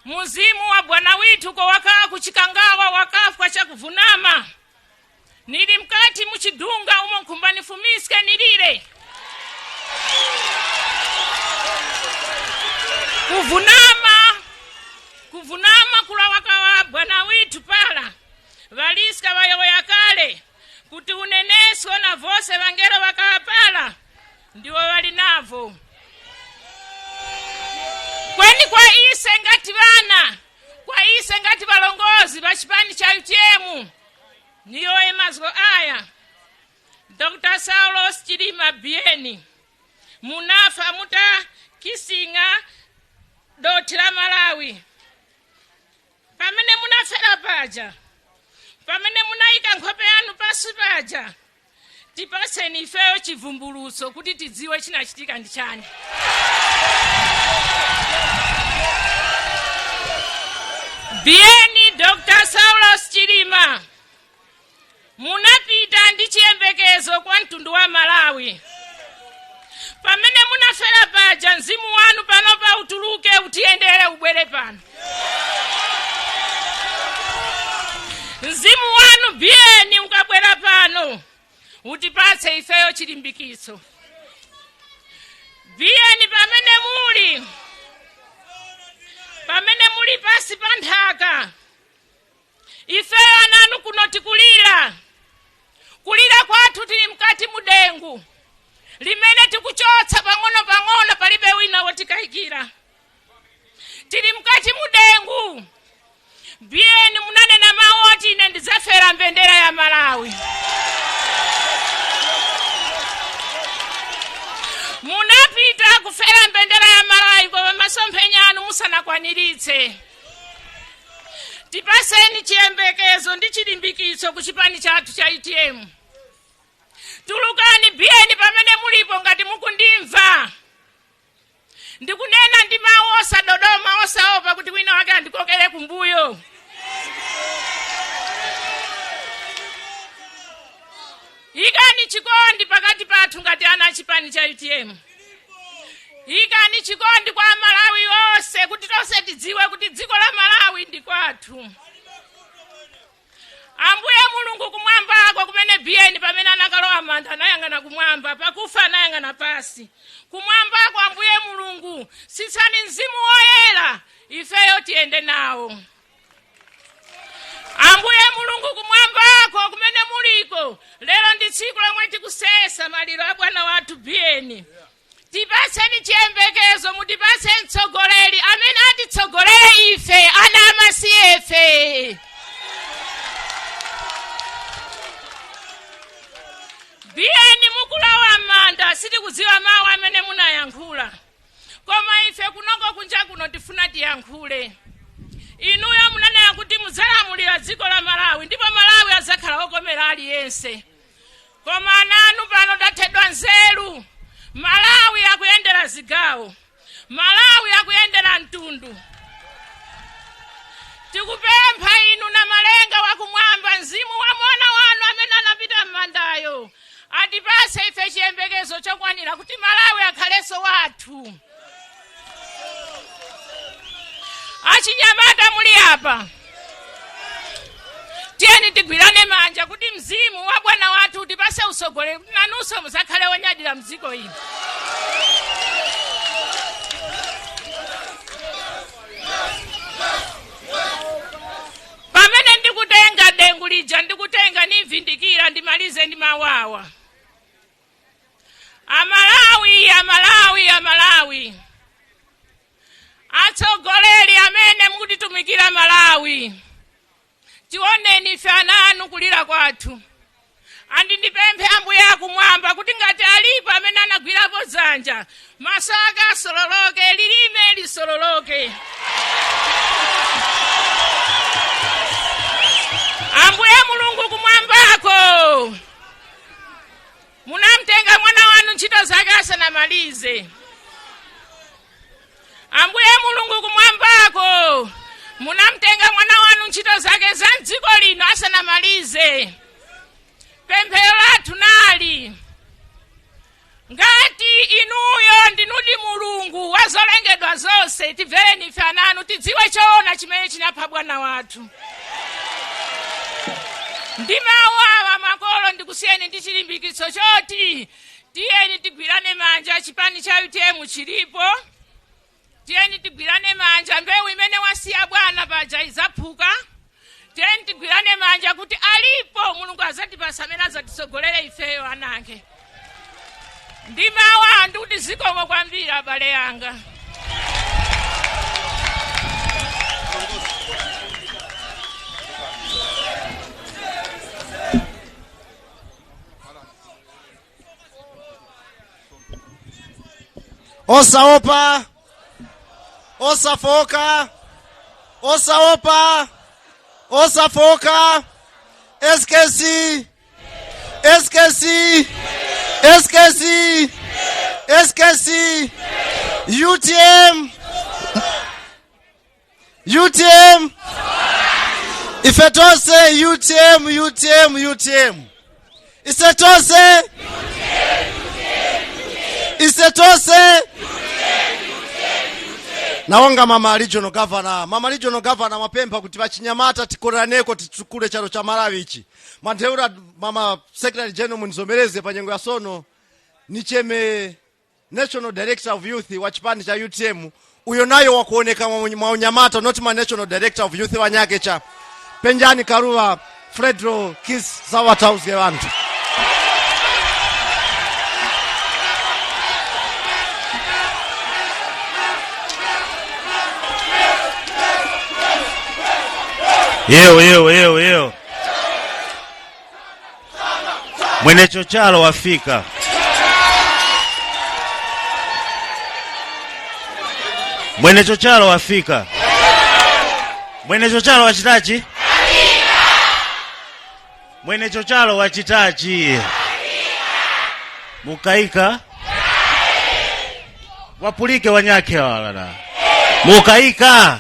Muzimu wa bwana withu ko wakaa kuchikangawa wakafwa chakuvunama. Nili mkati muchidunga umo nkhumba nifumiske nilile. Kuvunama kula wakawa bwana withu pala. Valiska vayoya kale kuti uneneso na vose vangelo vakapala ndiwo vali navo. Kweni kwa ise ngati vana, kwa ise ngati valongozi va chipani cha UTM, niyo emazgo aya. Dr. Saulos Chilima Bieni munafa muta kisinga doti la Malawi. Pamene munafera paja, pamene munayika nkhope yanu pasi paja, tipaseni ifeyo chivumbulutso kuti tidziwe chinachitika ndi chani. Bieni Dr. Saulos Chilima munapita ndi chiyembekezo kwa mtundu wa Malawi. Pamene munafera paja, mzimu wanu panopa utuluke utiyendere ubwere pano. Mzimu wanu Bieni ukabwera pano utipatse ifeyo chilimbikitso. Bieni pamene muli pasi pa nthaka, ifeyo ananu kuno tikulira. Kulira kwathu tili mkati mudengu limene tikuchotsa pang'ono pang'ono, palibe wina wotikayikira. Tili mkati mudengu. Bieni munanena mawu oti ine ndidzafera mbendera ya Malawi. Munapita kufera mbendera ya Malawi koma masomphenya anu musanakwaniritse. Tipaseni chiyembekezo ndi chilimbikitso ku chipani chathu cha UTM. Tulukani Bieni pamene mulipo ngati mukundimva. Ndikunena ndi mawu osadodoma osaopa kuti wina wake andikokere kumbuyo. Ikani chikondi pakati pathu ngati ana a chipani cha UTM. Ikani chikondi kwa Malawi onse kuti tonse tidziwe kuti dziko la Malawi ndi kwathu. Ambuye Mulungu kumwambako kumene Bieni pamene anakalowa manda anayang'ana kumwamba, pakufa anayang'ana pasi. Kumwambako Ambuye Mulungu, sitsani mzimu woyera ifeyo tiyende nawo. Ambuye Mulungu kumwambako kumene muliko, lero ndi tsiku lomwe tikusesa maliro a bwana wathu Bieni. Tipatseni chiyembekezo, mutipatse mtsogoleri amene atitsogolere ife ana amasiyefe. Bieni mukulowa m'manda sitikudziwa mawu amene munayankhula, koma ife kunoko kunja kuno tifuna tiyankhule. Inuyo munanena kuti mudzalamulira dziko la Malawi ndipo Malawi adzakhala okomera aliyense. Koma ananu pano tathedwa nzeru. Malawi akuyendera zigawo, Malawi akuyendera mtundu. Tikupempha inu na malenga wakumwamba, mzimu wa mwana wanu amene anapita m'mandayo atipase ife chiyembekezo chokwanira kuti Malawi akhalenso wathu. Achinyamata muli apa, tiyeni tigwirane manja kuti mzimu wa bwana wathu utipase usogoleri kuti nanunso musakhale wonyadira mdziko ino. Pamene ndikutenga dengu lija, ndikutenga nimvindikira, ndimalize ndi mawawa. Amalawi, Amalawi, Amalawi, atsogoleri amene mukutitumikira Malawi, tioneni ife ana anu kulira kwathu. Andindipemphe Ambuye akumwamba kuti ngati alipo amene anagwirapo dzanja, maso ake asololoke, lilime lisololoke. Ambuye Mulungu kumwambako munamtenga mwana wanu ntchito zake asanamalize. Ambuye Mulungu kumwambako Munamtenga mwana wanu ntchito zake za mdziko lino asanamalize. Pemphero lathu nali ngati inuyo ndinudi Mulungu wa zolengedwa zonse, tibvereni ife ananu tidziwe choona chimene chinapha bwana wathu. Ndi mawu awa makolo ndikusiyeni ndi chilimbikitso choti tiyeni tigwirane manja. Chipani cha UTM chilipo, tiyeni tigwirane manja. Mbewu imene wasiya bwana paja izaphuka. Tiyeni tigwirane manja kuti alipo Mulungu azatipasa amene azatisogolere ifeyo anake. Ndi mawu awa ndikuti zikomo kwambiri abale yanga. Osaopa, osafoka, osaopa, osafoka. SKC, SKC, SKC, SKC, UTM, UTM, ife tonse UTM, UTM, UTM, ise tonse, ise tonse. Nawonga mama regional governor, mama regional governor mapempha kuti vachinyamata tikoraneko titukule chalo cha Malawi ichi. Mwantheura mama secretary general munizomereze pa nyengo ya sono nicheme national director of youth wa chipani cha UTM, uyo nayo wakuoneka mwa unyamata, not ma national director of youth wanyake cha Penjani Karuwa Fredro Kis zawatauzge vantu. Yewo yewo yewo yewo, mwene chochalo wafika. Mwene chochalo wafika. Mwene chochalo wachitachi? Mwene chochalo wachitachi? Mukaika wapulike wanyake walala. Mukaika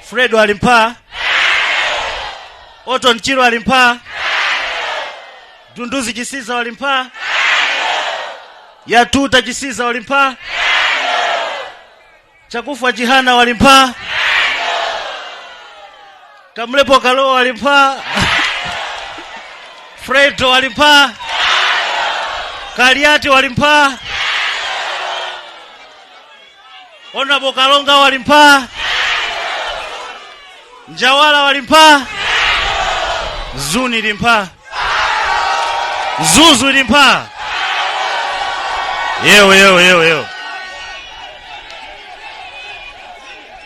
Fredo alimpa, Otto Nchiro alimpa, Dunduzi Chisiza walimpa, Yatuta Chisiza walimpa, Chakufwa Chihana walimpa, Kamlepo Kalowa walimpa, Fredo walimpa, Kaliati walimpa, Honorable Kalonga walimpa, Njawala walimpa, Zuni limpa, Zuzu limpa. Yewo yewo yewo yewo.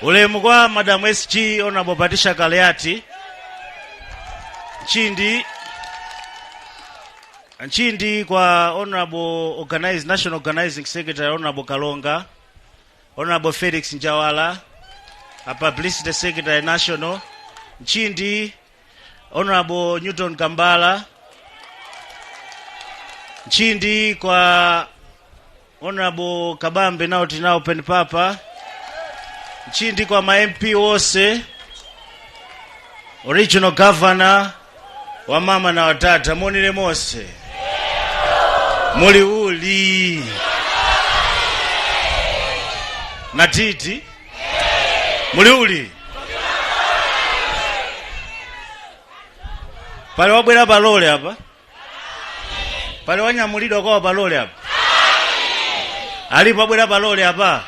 Ulemu kwa Madam SG Honorable Patricia Kaliati. Nchindi Nchindi kwa Honorable Organize, National Organizing Secretary Honorable Kalonga, Honorable Felix Njawala, a Publicity Secretary National, Nchindi Honorable Newton Kambala, Nchindi kwa Honorable Kabambe nao tinao pen papa, Nchindi kwa ma MP wose, Original Governor wa mama na watata monile mose muli uli na titi muli uli pale wabwera palole apa pale wanyamulidwa kwa palole apa alipo wabwera palole apa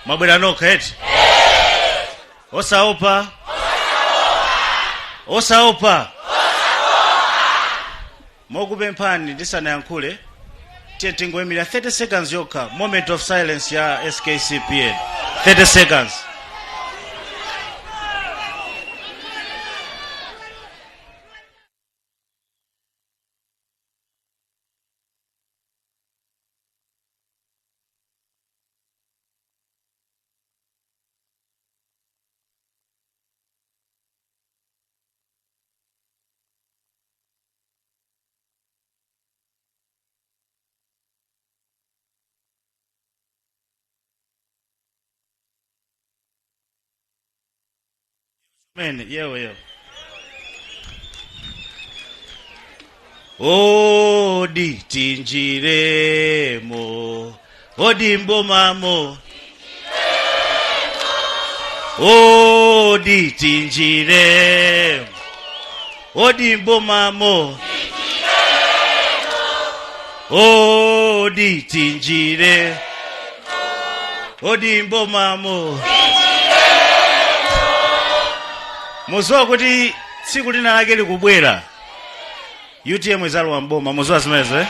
mwabwera nokha eti osaopa osaopa mokupemphani ndisanayankhule tiye tingoyimira 30 seconds yokha, moment of silence ya SKCPN 30 seconds. Mene, yewe yewe. Odi tinjiremo, odi mbomamo. Odi tinjiremo, odi mbomamo. Odi tinjire, odi mbomamo. Muziwa kuti tsiku lina lake likubwera UTM izalowa mboma. Muziwa zimenezo, eh?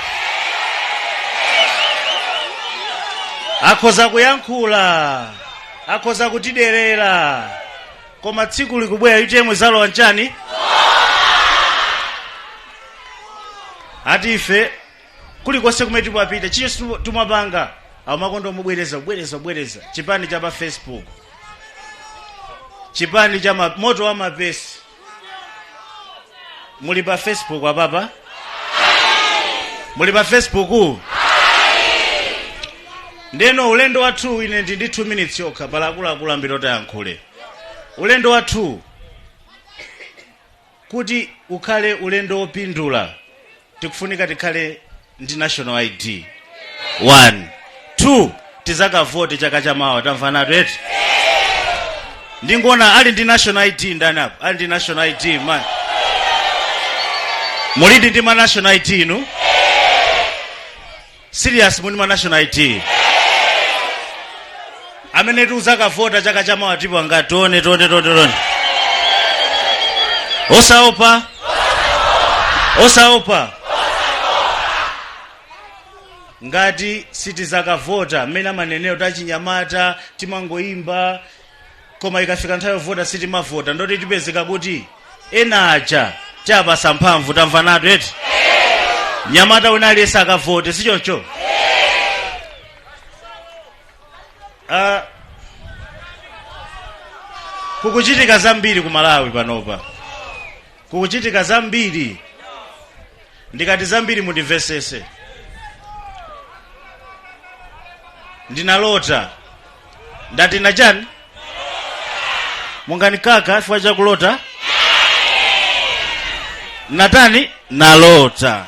Akhoza kuyankhula, akhoza kutiderera, koma tsiku likubwera UTM izalowa nchani. Ati ife kulikonse kumene timapita, chicho timapanga amakondo mubwereza, bwereza, bwereza. Chipani cha pa Facebook, chipani cha moto wa mapesi. Muli pa Facebook apapa? Muli pa Facebook? Ndeno ulendo wathu, ine ndi 2 minutes yokha, pala akuluakulu ambiri otayankhule. Ulendo wathu kuti ukhale ulendo wopindula, tikufunika tikhale ndi national ID. 1, 2, tizakavote chaka chamawa. Tamva nato eti? Ndingona ali ndi national ID ndani apo? Ali ndi national ID ma mulidi ndi ma national ID inu? Serious, muli ma national ID? Amene tiuzakavota chaka chamawa tipo anga? Tione, tione, tione, tione. Osaopa, osaopa. Ngati sitizakavota, mmene amanenero tachinyamata timangoimba, koma ikafika nthawi yovota sitimavota, ndoti tipezeka kuti ena aja chapasa mphamvu. Tamva nato eti? Nyamata wina aliyense akavote, sichoncho? Kukuchitika zambiri ku Malawi panopa, kukuchitika zambiri. Ndikati zambiri, mundimvesese. Ndinalota. Ndati nachani? Munganikaka chifukwa chakulota? Natani? Nalota,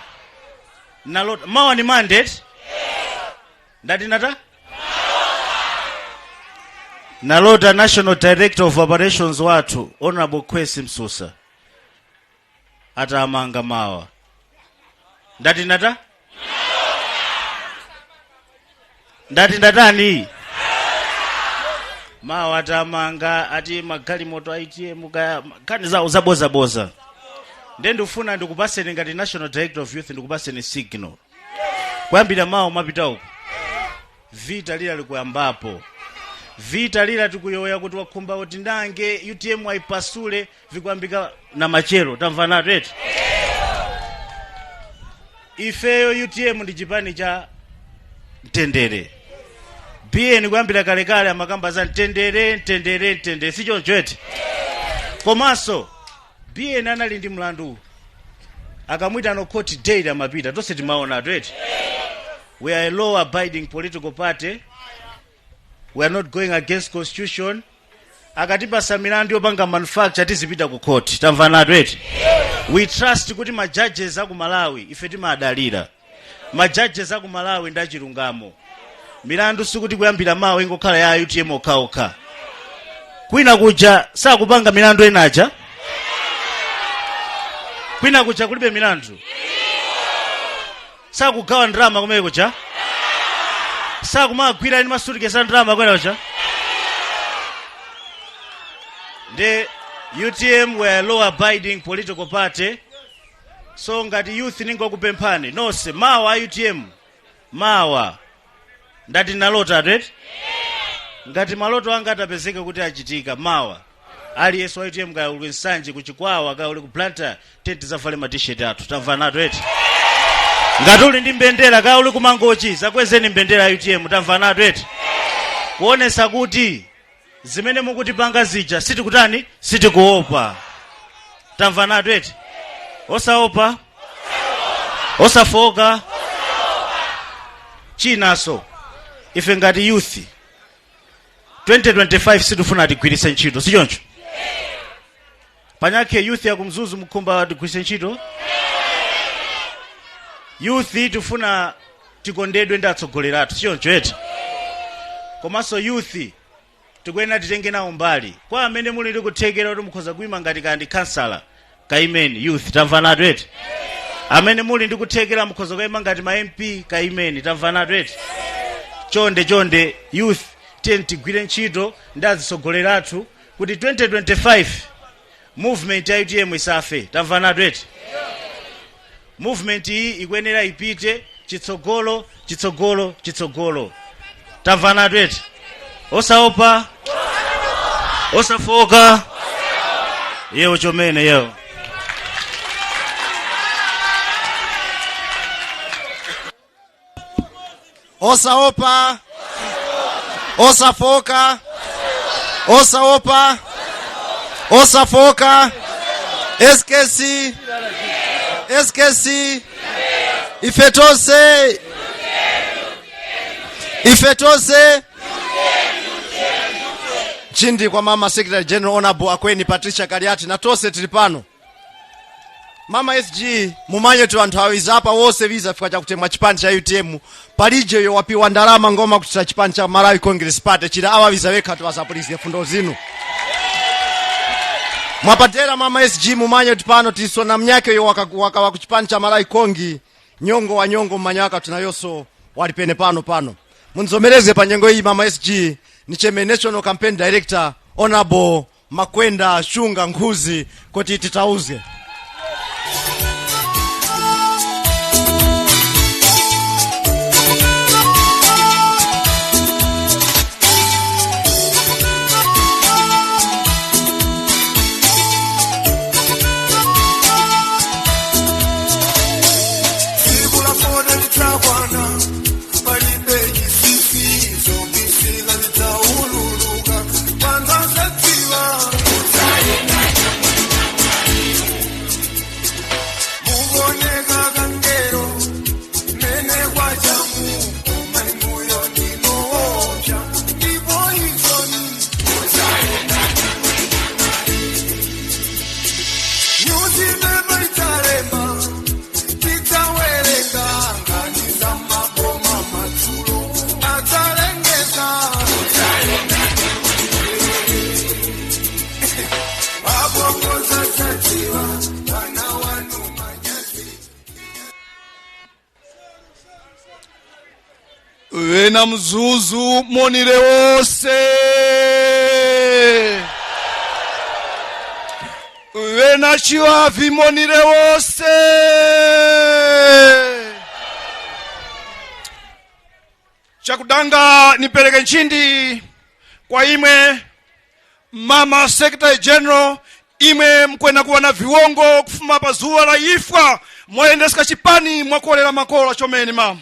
nalota. Mawa ni Monday. Ndati nata nalota National Director of Operations wathu, Honorable Kwesi Msusa, atamanga mawa. Ndati nata ndati ndatani? Mawa atamanga, ati magalimoto a ATM kaya nkhani zawo zabozaboza. Nde ndikufuna ndikupaseni, ngati National Director of Youth, ndikupaseni signal. Kuyambira mawa mapita uku, vita lila likuyambapo. Vita lila tikuyoya kuti wakhumba kuti ndange UTM ayipasule, vikuyambika na machero. Tamva nato eti? Ifeyo UTM ndi chipani cha mtendere. Bn kuyambira kalekale amakamba za mtendere, mtendere, mtendere, sichoncho eti? Komanso Bn anali ndi mlandu, akamwitano court daily amapita, tonse timaona eti? We are a law abiding political party. We are not going against constitution. Akatipasa milandu yopanga manufacture, tizipita ku court. Tamva nato eti? We trust kuti ma judges aku Malawi, ife timadalira ma judges aku Malawi ndi achilungamo. Milandu sikuti kuyambira mawa ingokhala ya UTM okhaokha. Kwina kuja sakupanga milandu enaja? Kwina kuja kulibe milandu? Sakugawa ndalama kumene kuja? Sakumagwira ndi masutikesi a ndalama kwena kuja? Ndi UTM, we are a law abiding political party. So ngati youth, ningokupemphani nonse, mawa UTM, mawa. Ndati nalota eti? Ngati maloto anga atapezeka kuti achitika, mawa aliyense wa UTM, kaya uli Nsanje, ku Chikwawa, kaya uli ku Blantyre, tenti zavale ma T-shirt athu. Tamva nato eti? Ngati uli ndi mbendera, kaya uli ku Mangochi, zakwezeni mbendera ya UTM. Tamva nato eti? Kuonesa kuti zimene mukutipanga zija sitikutani, sitikuopa. Tamva nato eti? Osaopa, osafoka. Chinaso, ife ngati youth, 2025 sitifuna tigwiritse ntchito, sichoncho? Panyakhe youth ya kumzuzu mkhumba tigwise ntchito. Youth tifuna tikondedwe ndi atsogoleri athu, sichoncho eti? Komanso youth tikuyenera titenge nawo mbali. Kwa amene muli ndi kuthekera kuti mukhoza kuyima ngati kandi kansala, kaimeni youth, tamvanatu eti? Amene muli ndi kuthekera mukhoza kuyima ngati ma MP, kaimeni, tamvanatu eti? Chonde chonde youth, tiye tigwire ntchito ndi atsogoleri athu kuti 2025 movement ya UTM isafe, tamvanatu eti? Movement iyi ikuyenera ipite chitsogolo, chitsogolo, chitsogolo, tamvanatu eti? Osaopa, osafoka, yewo chomene yewo. Osaopa, osafoka, osaopa, osafoka. SKC, SKC, ife tonse, ife tonse. Chindi kwa mama Secretary General Honorable Akweni Patricia Kaliati na tonse tili pano. Mama SG, mumanye tu anthu awizapa wonse viza fika chakutemwa chipani cha UTM palije yo wapiwa ndalama ngoma kutira chipani cha Malawi Congress Party chila awawiza wekha tiwazapolisi fundo zinu mwapatera. Mama SG, mumanye tu pano tisona mnyake yo waka, waka wa kuchipani cha Malawi Kongi nyongo wa nyongo mmanyaka tunayonso walipene pano pano. Munzomereze pa nyengo iyi mama SG nicheme National Campaign Director Honorable Makwenda Shunga Nkhuzi kuti titauze. Tsiku la fona litakwana, palibe chisisi, zobisika zitaululuka, kwanza zadziwa. Mukoneka kangero mene kwachamu, koma inuyo ndinoopsa ndipo izoni. Nyuzipepa italema, titawerenga nkhani za maboma, madzulo adzalengeza wabongoza zadziwa wana wanu manyazi. Vena Mzuzu, monire wose. Vena Chivavi, monire wose. Chakudanga nipereke nchindi kwa imwe mama Secretary General, imwe mkwena kuwa na viwongo kufuma pa zuwa la ifwa mwayendeseka chipani mwakolera makola chomene mama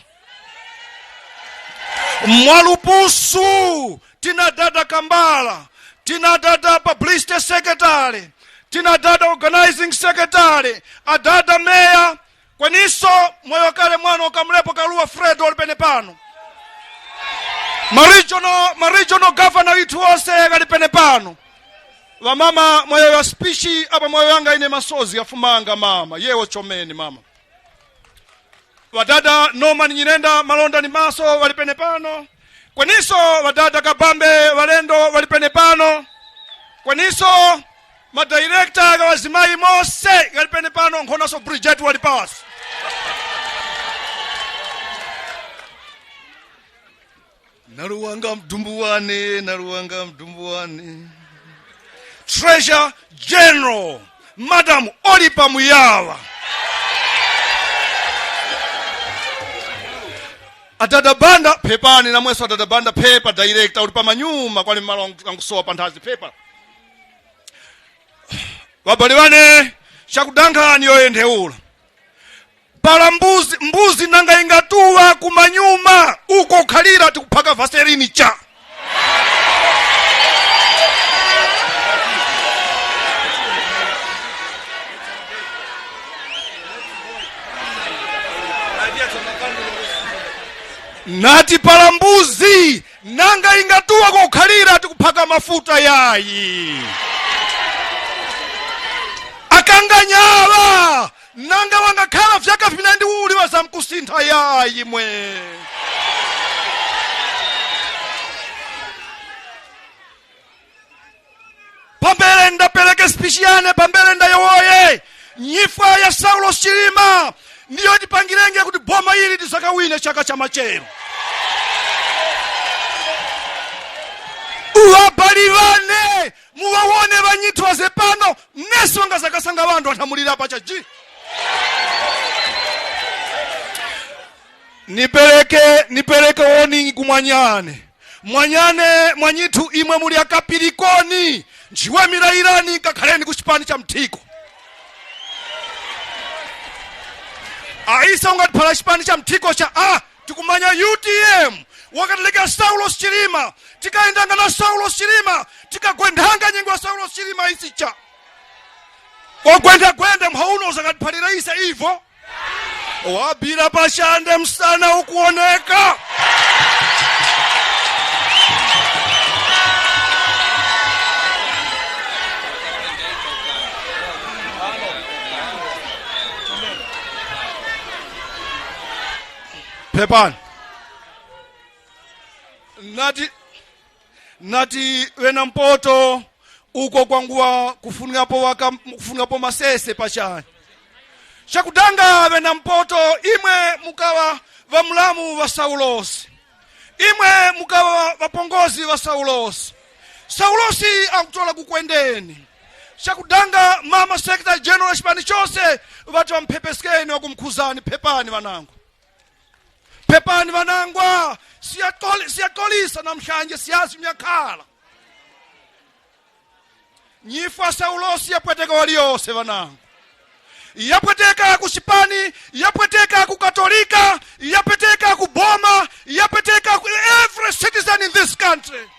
mwalupusu. Tina dada Kambala, tina dada publicity secretary, tina dada organizing secretary, adada meya, kweniso moyo kale mwana ukamlepo Kaluwa Fred olipene pano, ma regional governor ithu onse kalipene pano. Vamama, moyo ya speech apa moyo yanga ine masozi yafumanga mama, yewo chomene mama. Vadada Norman Nyirenda malonda ni maso walipene pano, kweniso vadada Kabambe valendo walipene pano, kweniso madirekta kawazimayi mose kalipene pano, nkhonaso Bridget wali pasi. Naluwanga mdumbuwane, naluwanga mdumbuwane. Treasurer General Madam Olipa Muyawa, adada Banda phepani namweso, adada Banda phepa, director uli pamanyuma kwali malo angusowa panthazi phepa. Vabale vane, chakudankhani yoyentheula pala mbuzi, mbuzi nanga ingatuwa kumanyuma uko khalira tikuphaka vaserini cha nati pala mbuzi nanga ingatuwa kokhalira tikuphaka mafuta yayi. Manganyala nanga wangakhala vyaka vina ndi uli wazamkusintha yayi mwe. Pambele ndapeleke spishiyane, pambele ndayowoye nyifa ya Saulo Chilima ndiyo tipangirenge kuti boma ili tisakawine chaka cha machero. Uwabali vane muwawone vanyithu wazepano nesi wangazakasanga vantu anthamulira pacha ji. Nipereke warning kumwanyane mwanyane mwanyithu imwe muli akapirikoni njiwe milairani kakhaleni ku chipani cha mthiko. Aisa ungatiphala chipani cha mthiko cha a tikumanya UTM wakatileka Saulo Chilima tikaendanga na Saulo Chilima tikagwendhanga nyengo ya Saulo Chilima isicha ogwendagwenda mhauno uzakatiphalira isa ivo wabira pashande msana ukuoneka. Pepani nati wena mpoto uko kwanguwa kufungapo masese pachani chakudanga wena mpoto imwe mukawa vamulamu va Saulosi imwe mukawa vapongozi va Saulosi. Saulosi akutola kukwendeni chakudanga mama secretary general chipani chose vati vamphepeskeni wakumkhuzani. Phepani vanangu, phepani vanangwa, siyakolisa namhlanje siyazi myakhala nyifa Saulosi yapweteka waliyonse vanangu, yapweteka ku chipani, yapweteka ku Katolika, yapweteka ku boma, yapweteka ku every citizen in this country.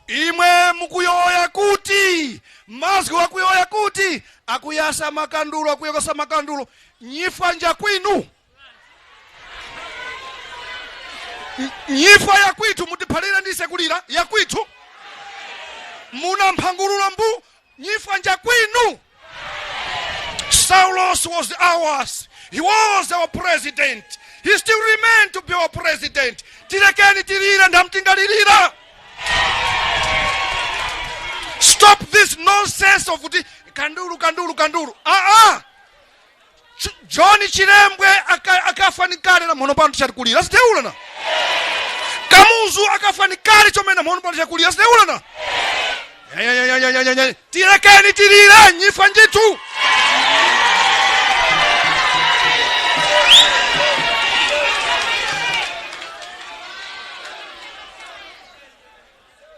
Imwe mukuyoya kuti mazwi wakuyoya kuti akuyasa makandulo akuyokosa makandulo nyifa nja kwinu nyifa yakwitu mutiphalira ndise kulira yakwitu muna mphangululo mbu nyifa nja kwinu. Saulos was ours. He was our president. He still remained to be our president. Tilekeni tilira ndamtingalirira. Stop this nonsense of kuti kandulu kandulu kandulu. John Chilembwe akafanikale na mhono pano tichatikulira siteula na Kamuzu akafanikale chomene mhono pano tichatikulira siteula na tilekeni tilira nyifa njitu.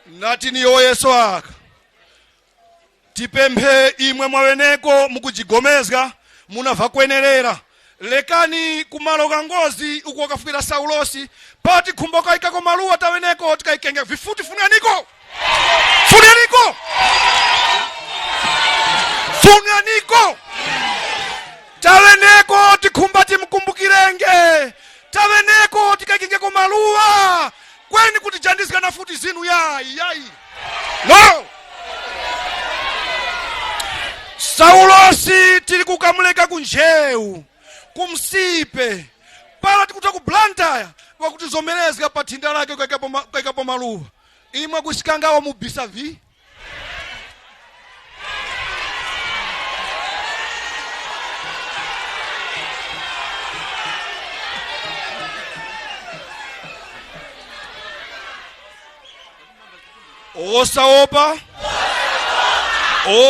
Nati niyo Yesu aka tipemphe imwe mwaweneko mukujigomezga munabva kwenerera lekani kumalo ka ngozi uko wakafukira Saulosi pati khumbo kaikako maluwa taweneko tikaikenga vifuti funyaniko funyaniko funyaniko taweneko tikhumba timkumbukirenge taweneko tikaikengeko maluwa kweni kuti jandizikana futi zinu yayi yayi no. Saulosi tili kukamuleka kunjewu kumsipe pala tikuta ku Blantyre wakuti zomerezeka pa thinda lake kaikapo maluwa imwe kusikangawo mubisa vi osaopa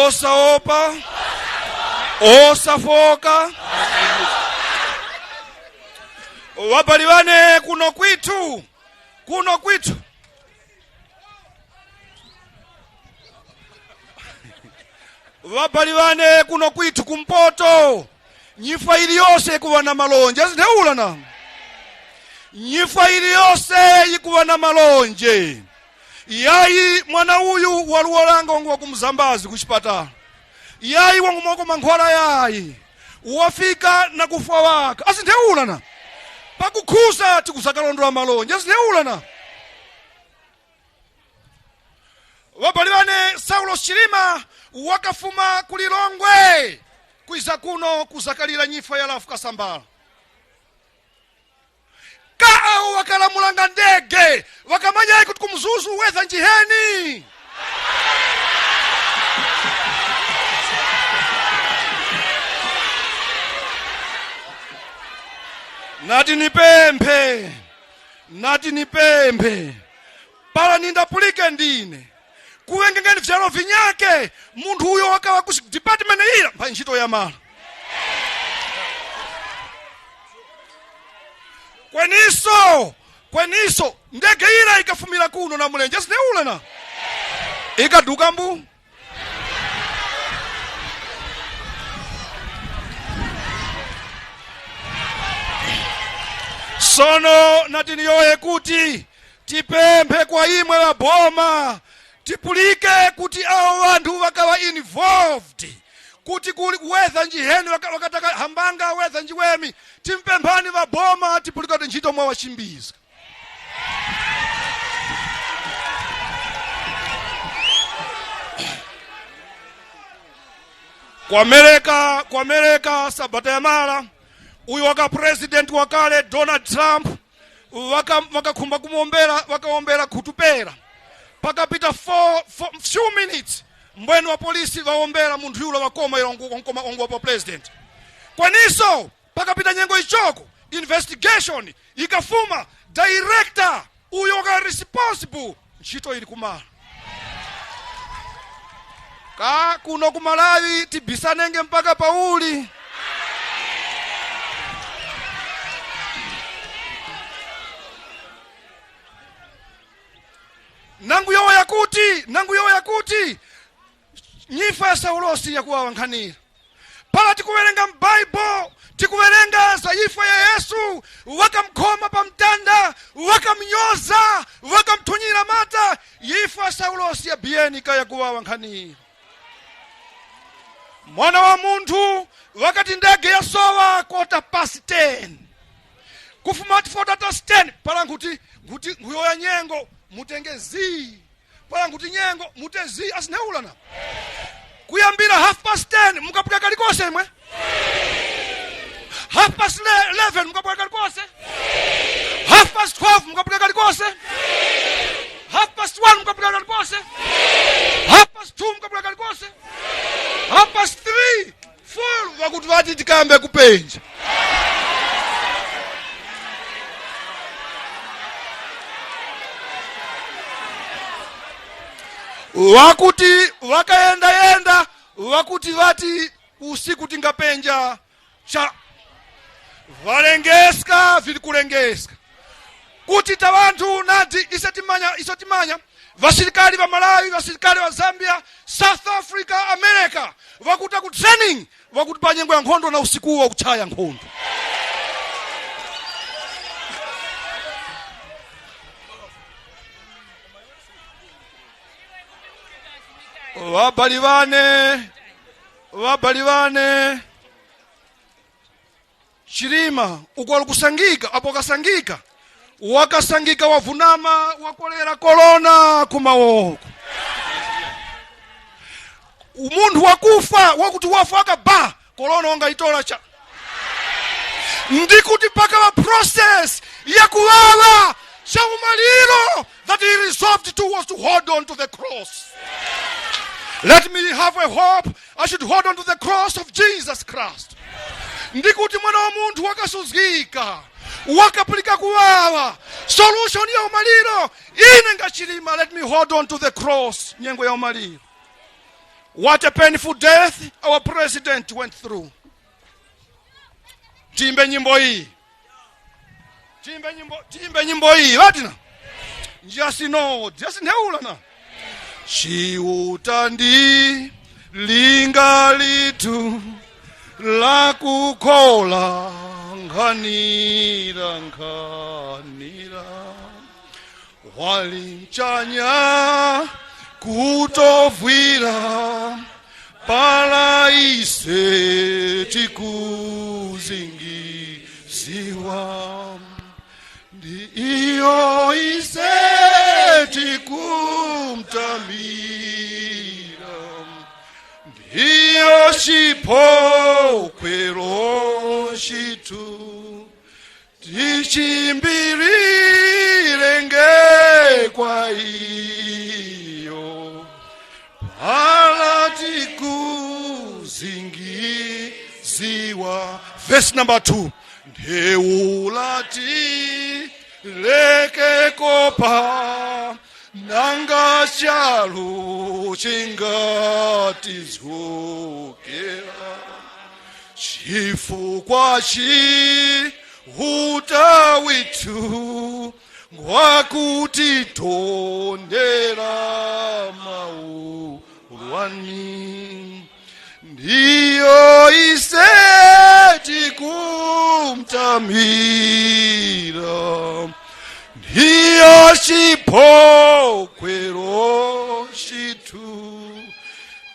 osaopa osafoka wabaliwane kuno kwitu kuno kwitu wabaliwane kuno kwitu kumpoto nyifa iliyonse ikuwa na malonje azintheula na nyifa iliyonse ikuwa na malonje yayi mwana uyu waluwalanga wangu wakumzambazi kuchipatala yayi wangu mwako mankhwala yayi wafika na kufa waka azintheula na pakukhuza tikuzakalondola malonje azintheula na Wabaliwane Saulo Chilima wakafuma kulilongwe kwiza kuno kuzakalira nyifa ya Lafu Kasambala. Kaawo wakalamulanga ndege wakamanya kuti kumzuzu weza njiheni. Nati nipemphe, nati nipemphe pala nindapulike ndine kuwengengeni vyalo vinyake munthu uyo wakawa ku department ila mpa ntchito ya mala. Kweniso ndege ila ikafumira kuno na mulenje sineula na ikaduka mbu. Sono nati niyoye kuti tipemphe kwa imwe wa boma tipulike kuti awo wanthu wakawa involved kuti kuli kuweza njiheni wakataka hambanga weza njiwemi timpemphani wa boma tipulike kuti ntchito mwa wachimbiza. Kwa Amerika sabata ya mala uyu waka president wakale Donald Trump wakakhumba kumuombera wakaombera khutupera. Pakapita 4 few minutes mbwenu wa polisi waombera munthu yula wakoma ila nkoma ongo wa president. Kwaniso pakapita nyengo ichoko investigation ikafuma director uyo waka responsible ntchito ili kumala. Ka kuno kumalawi tibisanenge mpaka pauli. Nangu yowa yakuti nyifa ya Saulosi yakuwa wankhanira. Pala tikuwerenga m'Bible, tikuwerenga za ifa ya Yesu, wakamkhoma pa mtanda, wakamnyoza, wakamthunyira mata, ifa ya Saulosi ya biyeni kaya kuwa wankhanira. Mwana wa munthu wakati ndege yasowa 10:15. Kufuma 10:15 pala nkuti nguyoya nyengo mutenge zi. Pala nkuti nyengo mute zi asineula na. Kuyambira 10:30 mukapulika kalikose imwe. 11:30 mukapulika kalikose. 12:30 mukapulika kalikose. 1:30 mukapulika kalikose. 2:30 mukapulika kalikose. 3:30 4 wakuti vati tikambe kupenja. Wakuti wakaenda yenda wakuti vati usiku tingapenja cha valengeska vilikulengeska kuti tawanthu nati isotimanya vasilikali va Malawi, vasilikali va Zambia, South Africa, America wakuta ku training wakuti pa nyengo ya nkhondo na usiku wa kuchaya nkhondo. Wabalivane Chilima ukwali kusangika apo kasangika wakasangika wavunama wakolera kolona kumawoko. Umunthu wakufa wakuti wafa akaba kolona wangaitola cha ndikuti paka wa process yakuwawa cha umaliro that he resolved to was to hold on to the cross. Let me have a hope. I should hold on to the cross of Jesus Christ. Ndikuti mwana wa munthu wakasuzgika wakapulika kuwawa solution ya umaliro ine ngachilima. Let me hold on to the cross nyengo ya umaliro. What a painful death our president went through. Timbe nyimbo hii. Timbe nyimbo hii. Watina? Just neula na. Chiutandi lingalitu la kukola nkhanira nkhanira walimchanya kutovwira pala ise tikuzingiziwa ndi iyo ise tikumtamira Ndiyo chipokero chitu tichimbirirenge kwa iyo palati kuzingiziwa. Verse number 2. Ndeulati leke kopa nanga chalo chingatizokera chifukwa chi huta witu ngwakuti tondera maulwani ndiyo iseti kumtamira ndiyo chipokero chitu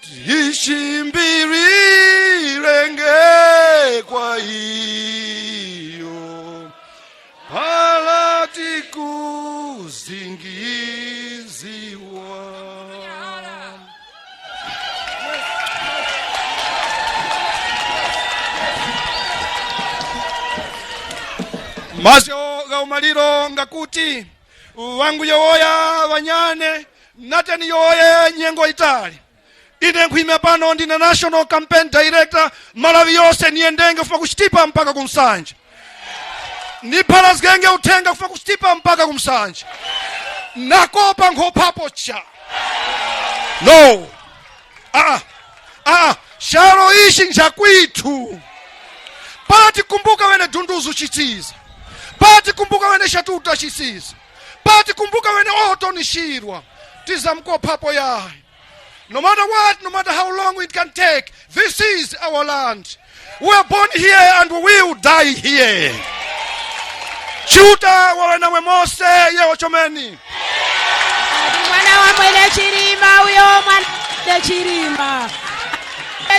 tichimbirirenge kwa iyo palati kuzingiziwa. Mazyo gaumaliro ngakuti wangu yowoya wanyane nateni yoye nyengo itali ine nkhwime pano ndine national campaign director Malawi yonse niyendenge kufa kuchitipa mpaka kumsanje niphalazigenge uthenga kufa kuchitipa mpaka kumsanje nakopa nkhopapo cha no shalo ishi njakwithu pati kumbuka wene dunduzu chitsiza pati kumbuka wene shatuta chisiza pati kumbuka wene otonishirwa tizamkophapo yayi. No matter what, no matter how long it can take, this is our land. We are born here and we will die here. Chuta wawe namwe Mose yewo chomeni. Mwana wa mwene Chilima uyo mwana wa Chilima.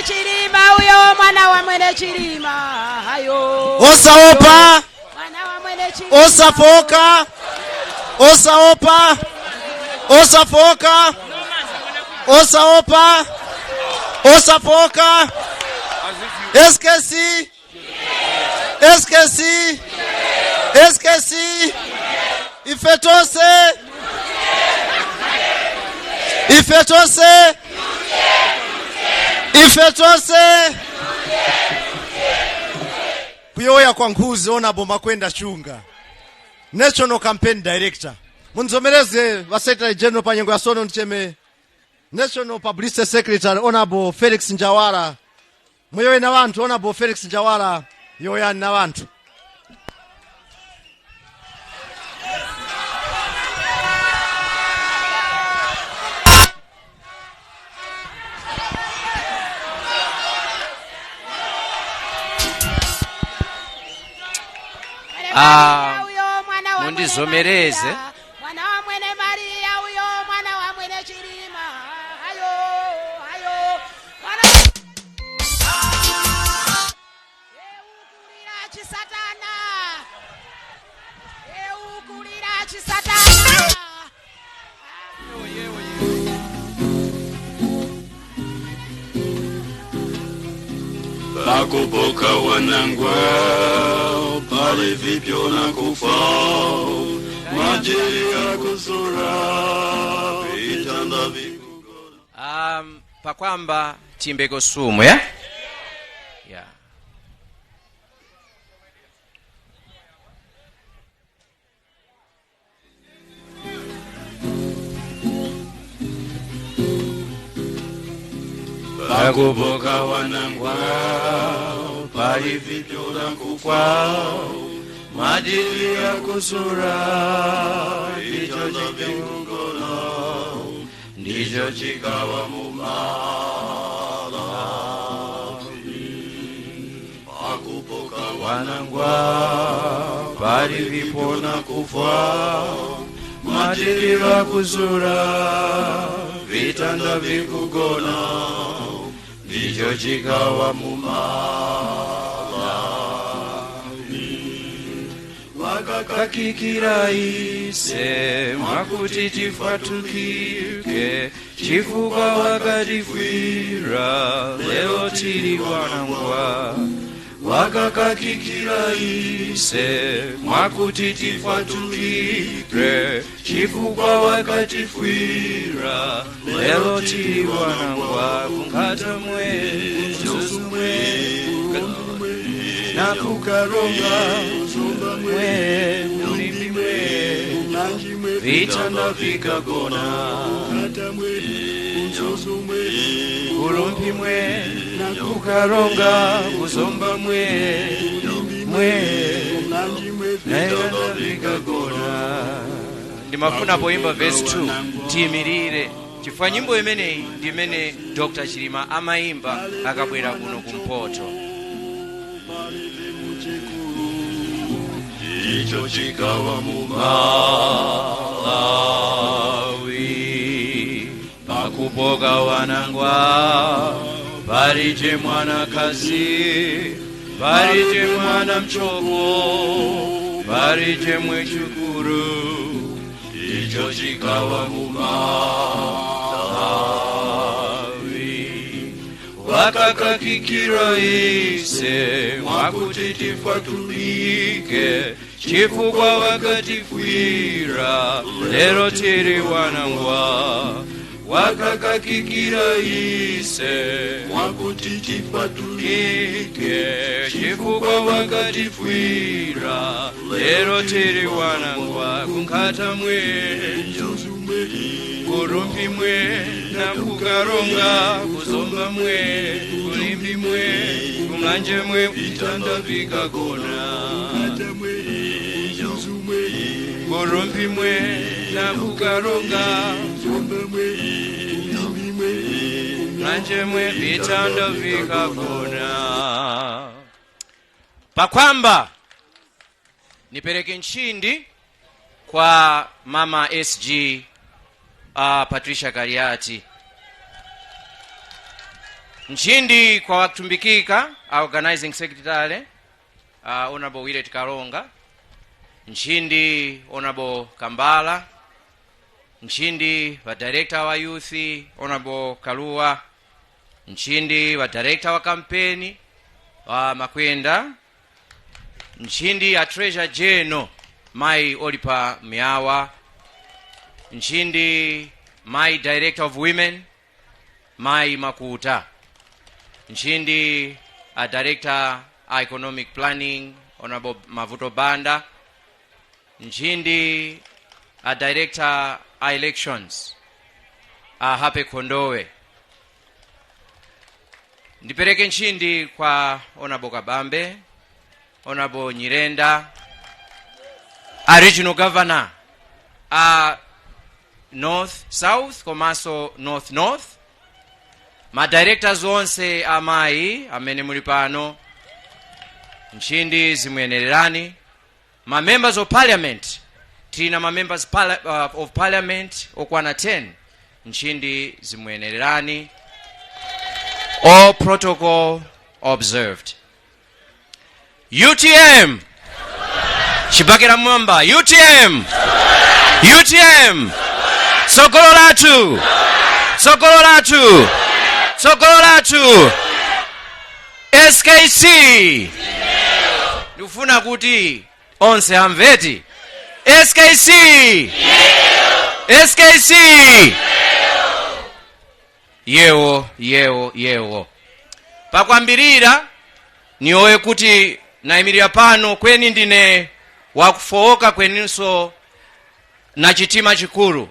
Chilima uyo mwana wa mwene Chilima. Hayo. Osaopa. Mwana wa mwene Chilima. Osafoka. Osaopa. Osafoka. Osaopa. Osafoka. SKC. SKC. SKC. Ifetose. Ifetose. Ifetose. Kuyoya kwa nkhuzi ona bomba kwenda chunga. National Campaign Director. Munzomereze wa Secretary General panyengo ya sono ncheme. National Publicity Secretary Honorable Felix Njawara. Muyowe na wanthu Honorable Felix Njawara yoyani na wanthu. Mundizomereze Mwana wa mwene Maria uyo mwana wa mwene Chilima. Hayo hayo. Mwana Eukulira chisatana. Eukulira chisatana. Bakuboka wanangwa pale vipyo na kufa majeri ya kusura vitanda vikugona. Pakwamba chimbeko sumu ya yeah. Bakuboka wanangwa pali vipyo na kufa majeri ya kusura vitanda vikugona ndicho chikawa mumala. Bakuboka wanangwa pali vipo na kufa majeri ya kusura vitanda vikugona ndicho chikawa mumala. Vakakakikira ise mwakuti tifatukike Chifukwa wakatifwira lero tili wanangwa wakakakikira ise mwakuti tifatulike chifukwa wakatifwira lero tili wanangwa kunkata mwe Mzuzu mwe nakukaronga mwe mulimbi mwe vitanda vikagona kulumpi mwe nakukaronga kuzomba mwe mwe vitanda vikagona. Ndimafuna poimba verse 2 tiyimirire chifukwa nyimbo imeneyi ndi imene Dr. Chilima amayimba akabwera kuno kumpoto. Icho chikawa mu Malawi pakupoka wanangwa parije mwanakazi parije mwana mchoko parije mwechukuru icho chikawa mu Malawi wakakakikira ise mwakuti tifatulike chifukwa wakatifwira lero tiri wanangwa wakakakikira ise mwakuti tifatulike chifukwa wakatifwira lero tiri wanangwa kunkata mwe kurumbi mwe nakukaronga kuzomba mwe kulimbi mwe kumlanje mwe vitanda vikagona kurumbi mwe nakukaronga mlanje mwe vitanda vikagona. Pakwamba nipereke nchindi kwa mama SG Patricia Kaliati, nchindi kwa wakutumbikika organizing secretary Honorable Willet Karonga, nchindi Honorable Kambala, nchindi wa director wa youth Honorable Kalua, nchindi wa director wa kampeni wa Makwenda, nchindi ya treasurer general Mai Olipa Miawa, nchindi my director of women Mai Makuta, nchindi a director a economic planning Honorable Mavuto Banda, nchindi a director a elections a Hape Kondowe. Ndipereke nchindi kwa Honorable Kabambe, Honorable Nyirenda, a regional governor a North South komanso North North, ma directors onse amayi amene muli pano, nchindi zimuyenererani. Ma members of parliament, tina ma members of parliament okwana 10, nchindi zimuyenererani. All protocol observed. UTM chibakera mwamba, UTM, UTM, tsogolo lathu, tsogolo lathu, tsogolo lathu, SKC. Ndikufuna kuti onse amveti SKC, SKC. Yewo yewo yewo. Pakwambirira niyowe kuti nayimirira pano kweni ndine wakufowoka kweninso na chitima chikulu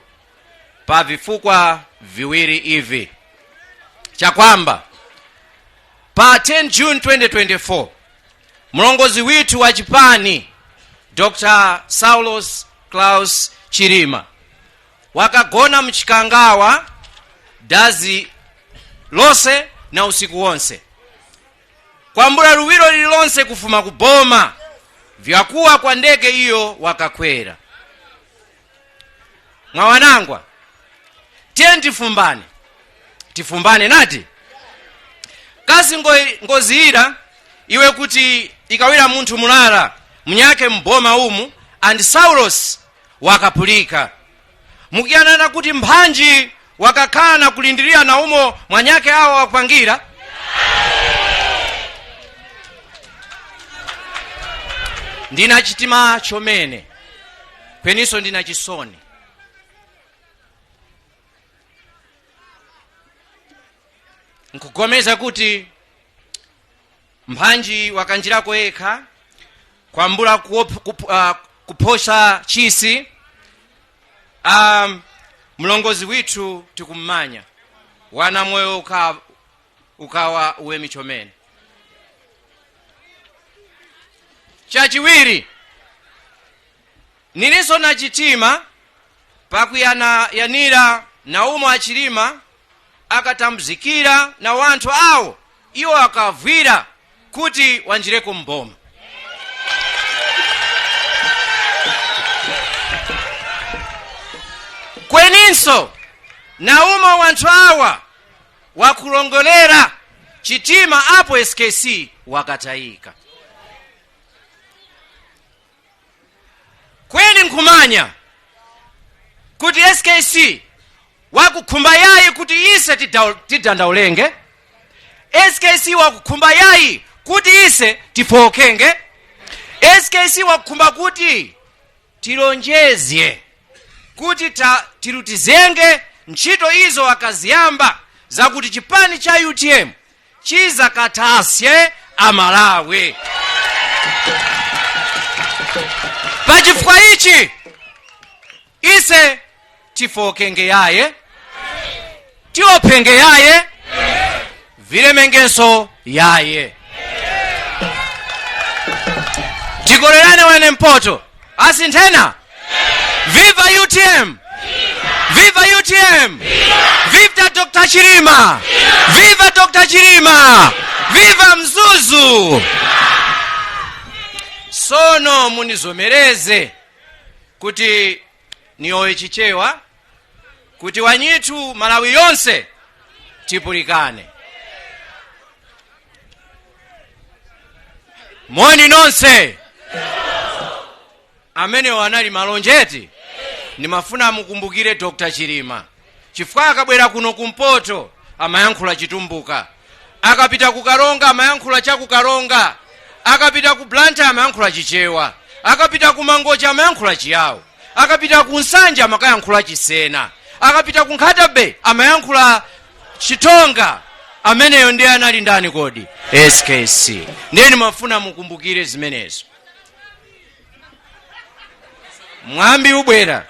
pa vifukwa viwiri ivi. Chakwamba pa 10 June 2024 mlongozi withu wa chipani Dr. Saulos Klaus Chilima wakagona mchikangawa dazi lonse na usiku wonse kwambula luwiro lililonse kufuma kuboma vyakuwa kwa ndege iyo wakakwera. Mwawanangwa tiye tifumbane, tifumbane nati kasi ngoziyira iwe kuti ikawira munthu mulala mnyake mboma umu and Saulos wakapulika mukuyanana kuti mphanji Wakakhala na kulindirira na umo mwanyake awo wakupangira. Ndina chitima chomene kweninso ndina chisoni. Nkugomeza kuti mphanji wakanjirako yekha kwambula kuphosha chisi. Mlongozi withu tikummanya wana moyo ukawa uwemi chomene. Chachiwiri, nilinso na chitima pakuyana yanira na umo achilima akatambuzikira na wanthu awo iwo akavwira kuti wanjireko mboma. Kweninso na umo wanthu awa wakulongolera chitima apo SKC wakatayika. Kweni nkhumanya kuti SKC wakukhumba yayi kuti ise tidandaulenge, SKC wakukhumba yayi kuti ise tifokenge, SKC wakukhumba kuti tilonjezye kuti tilutizenge ntchito izo akaziyamba zakuti chipani cha UTM chizakatasye Amalawi. Pachifukwa ichi ise tifokenge yaye, tiophenge yaye, vilemengenso yaye. Tikolerane wene mpoto asinthena. Viva UTM! Viva UTM! Viva Dr. Chilima! Viva Dr. Chilima! Viva Mzuzu! Sono munizomereze kuti niyowe chichewa kuti wanyithu Malawi yonse tipulikane. Moni nonse amenewo anali malonjeti. Ndimafuna mukumbukire Dr. Chilima, chifukwa akabwera kuno kumpoto amayankhula Chitumbuka, akapita ku Karonga amayankhula cha ku Karonga, akapita ku Blantyre amayankhula Chichewa, akapita ku Mangochi amayankhula Chiyawo, akapita ku Nsanje amakayankhula Chisena, akapita ku Nkhata Bay amayankhula Chitonga. Ameneyo ndiye anali ndani kodi? SKC. Ndiye ndimafuna mukumbukire zimenezo. Mwambi ubwera.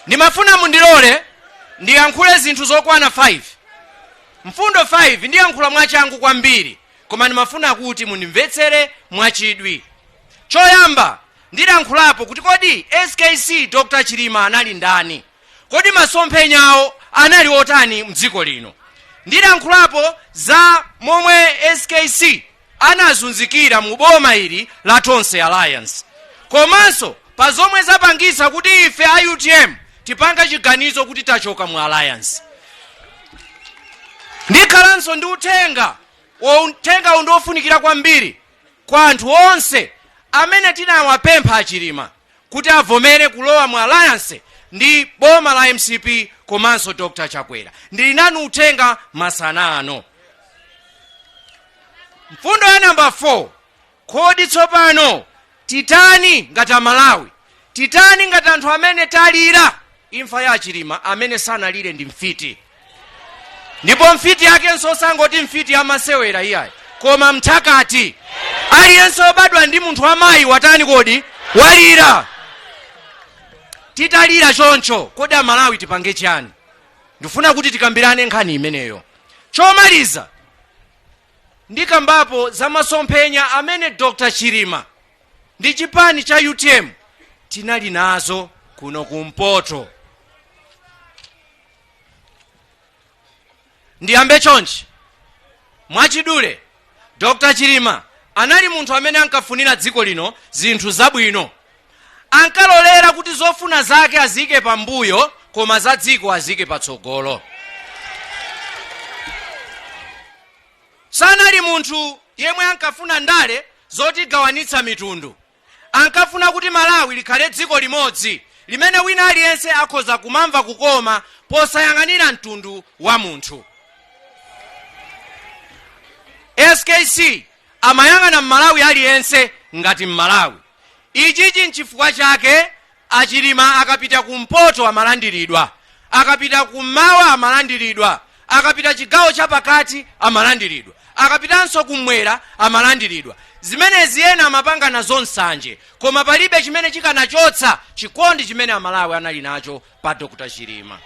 Ndimafuna mundilole ndiyankhule zinthu zokwana 5, mfundo 5. Ndiyankhula mwachangu kwambiri, koma ndimafuna kuti mundimvetsere mwachidwi. Choyamba, ndilankhulapo kuti kodi SKC Dr. Chilima anali ndani? Kodi masomphenya awo anali otani mdziko lino? Ndilankhulapo za momwe SKC anazunzikira mu boma ili la Tonse Alliance, komanso pa zomwe zapangisa kuti ife a UTM tipanga chiganizo kuti tachoka mu alliance. Ndikhalanso ndi uthenga. Uthenga uwu ndiofunikira kwambiri kwa anthu onse amene tinawapempha achilima kuti avomere kulowa mu alliance ndi boma la MCP komanso Dr. Chakwera. Ndili nanu uthenga masana ano. Mfundo ya namba 4, kodi tsopano titani ngati Amalawi? Titani ngati anthu amene talira imfa ya achilima? Amene sanalire ndi mfiti, ndipo mfiti yakenso osangoti mfiti yamasewera iyayi, koma mthakati. Aliyense wobadwa ndi munthu wamayi watani kodi? Walira. Titalira choncho, kodi Amalawi tipange chani? Ndifuna kuti tikambirane nkhani imeneyo. Chomaliza, ndikambapo za masomphenya amene Dr. Chilima ndi chipani cha UTM tinali nazo kuno kumpoto. Ndiyambe chonchi mwachidule. Dr. Chilima anali munthu amene ankafunira dziko lino zinthu zabwino. Ankalolera kuti zofuna zake aziyike pambuyo, koma za dziko aziyike patsogolo. Sanali munthu yemwe ankafuna ndale zotigawanitsa mitundu. Ankafuna kuti Malawi likhale dziko limodzi limene wina aliyense akhoza kumamva kukoma posayang'anira mtundu wa munthu. SKC amayang'ana Mmalawi aliyense ngati Mmalawi. Ichichi nchifukwa chake Achilima akapita kumpoto amalandiridwa, akapita kummawa amalandiridwa, akapita chigawo chapakati amalandiridwa, akapitanso kummwera amalandiridwa. Zimenezi ena amapanga nazo nsanje, koma palibe chimene chikanachotsa chikondi chimene Amalawi anali nacho pa Dr. Chilima.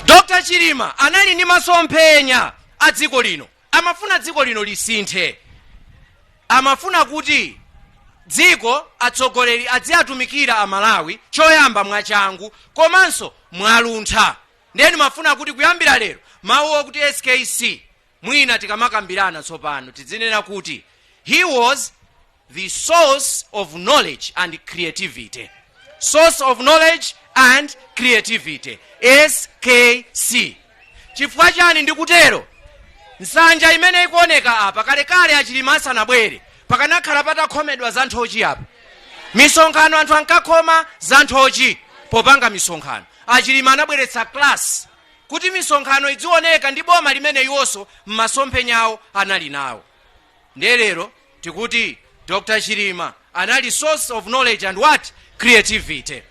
Dr. Chilima anali ndi masomphenya a dziko lino. Amafuna dziko lino lisinthe. Amafuna kuti dziko atsogoleri adziatumikira Amalawi choyamba mwachangu komanso mwaluntha. Ndiye ndimafuna kuti kuyambira lero mawu okuti SKC mwina tikamakambirana tsopano tidzinena kuti he was the source of knowledge and creativity. Source of knowledge and creativity, SKC. Chifukwa chani ndikutero? Nsanja imene ikuoneka apa, kalekale Achilima asanabwere, pakanakhala patakhomedwa za nthochi apa. Misonkhano anthu ankakhoma za nthochi popanga misonkhano. Achilima anabweretsa class kuti misonkhano idzioneka ndi boma limene iwonso m'masomphenya awo anali nawo. Ndiye lero tikuti Dr. Chilima anali source of knowledge and what? Creativity.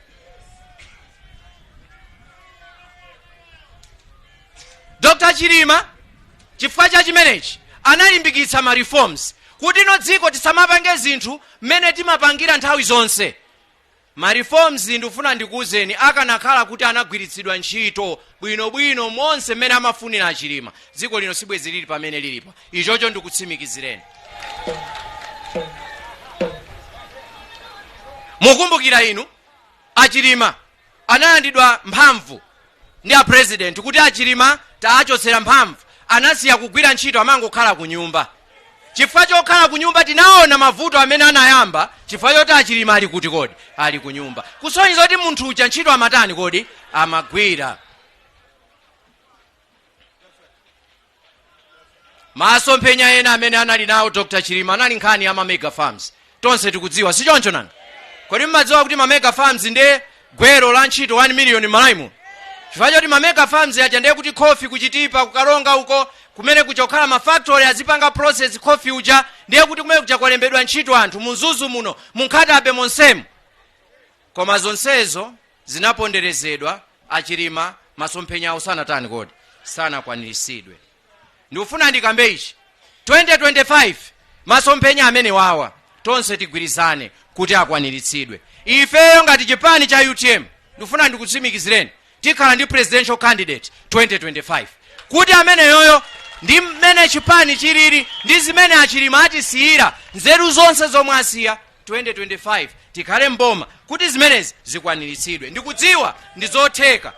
Dr. Chilima chifukwa cha chimenechi analimbikitsa ma reforms kuti no dziko tisamapange zinthu mmene timapangira nthawi zonse. Ma reforms ndikufuna ndikuuzeni akanakhala kuti anagwiritsidwa ntchito bwinobwino monse mmene amafunira a Chilima, dziko lino sibwezi lili pamene lilipa. Ichocho ndikutsimikizireni. Mukumbukira inu a Chilima analandidwa mphamvu ndi a president kuti a Chilima taachotsera mphamvu, anasiya kugwira ntchito amangokhala kunyumba. Chifukwa chokhala kunyumba tinaona mavuto amene anayamba chifukwa choti a Chilima ali kuti kodi? Ali kunyumba. Kusonyeza kuti munthu uja ntchito amatani kodi? Amagwira. Masomphenya ena amene anali nawo Dr. Chilima anali nkhani ya ma mega farms. Tonse tikudziwa, si choncho nanga? Kodi mumadziwa kuti ma mega farms ndiye gwero la ntchito 1 million m'Malawi muno? Chifukwa choti ma mega farms aja ndiye kuti khofi ku Chitipa, ku Karonga uko, kumene kuja kukhala ma factory azipanga process khofi uja, ndiye kuti kumene kuja kwalembedwa ntchito anthu mu Mzuzu muno, mu Nkhata Bay monsemu. Koma zonsezo zinaponderezedwa, a Chilima masomphenya awo sanatani kodi? Sanakwaniritsidwe. Ndikufuna ndikambe ichi, 2025 masomphenya amenewawa tonse tigwirizane kuti akwaniritsidwe. Ifeyo ngati chipani cha utm ndikufuna ndikutsimikizireni tikhala ndi presidential candidate 2025 kuti ameneyoyo ndi mmene chipani chilili ndi zimene a Chilima atisiyira, nzeru zonse zomwe asiya, 2025 tikhale mboma kuti zimenezi zikwaniritsidwe. Ndikudziwa ndi zotheka.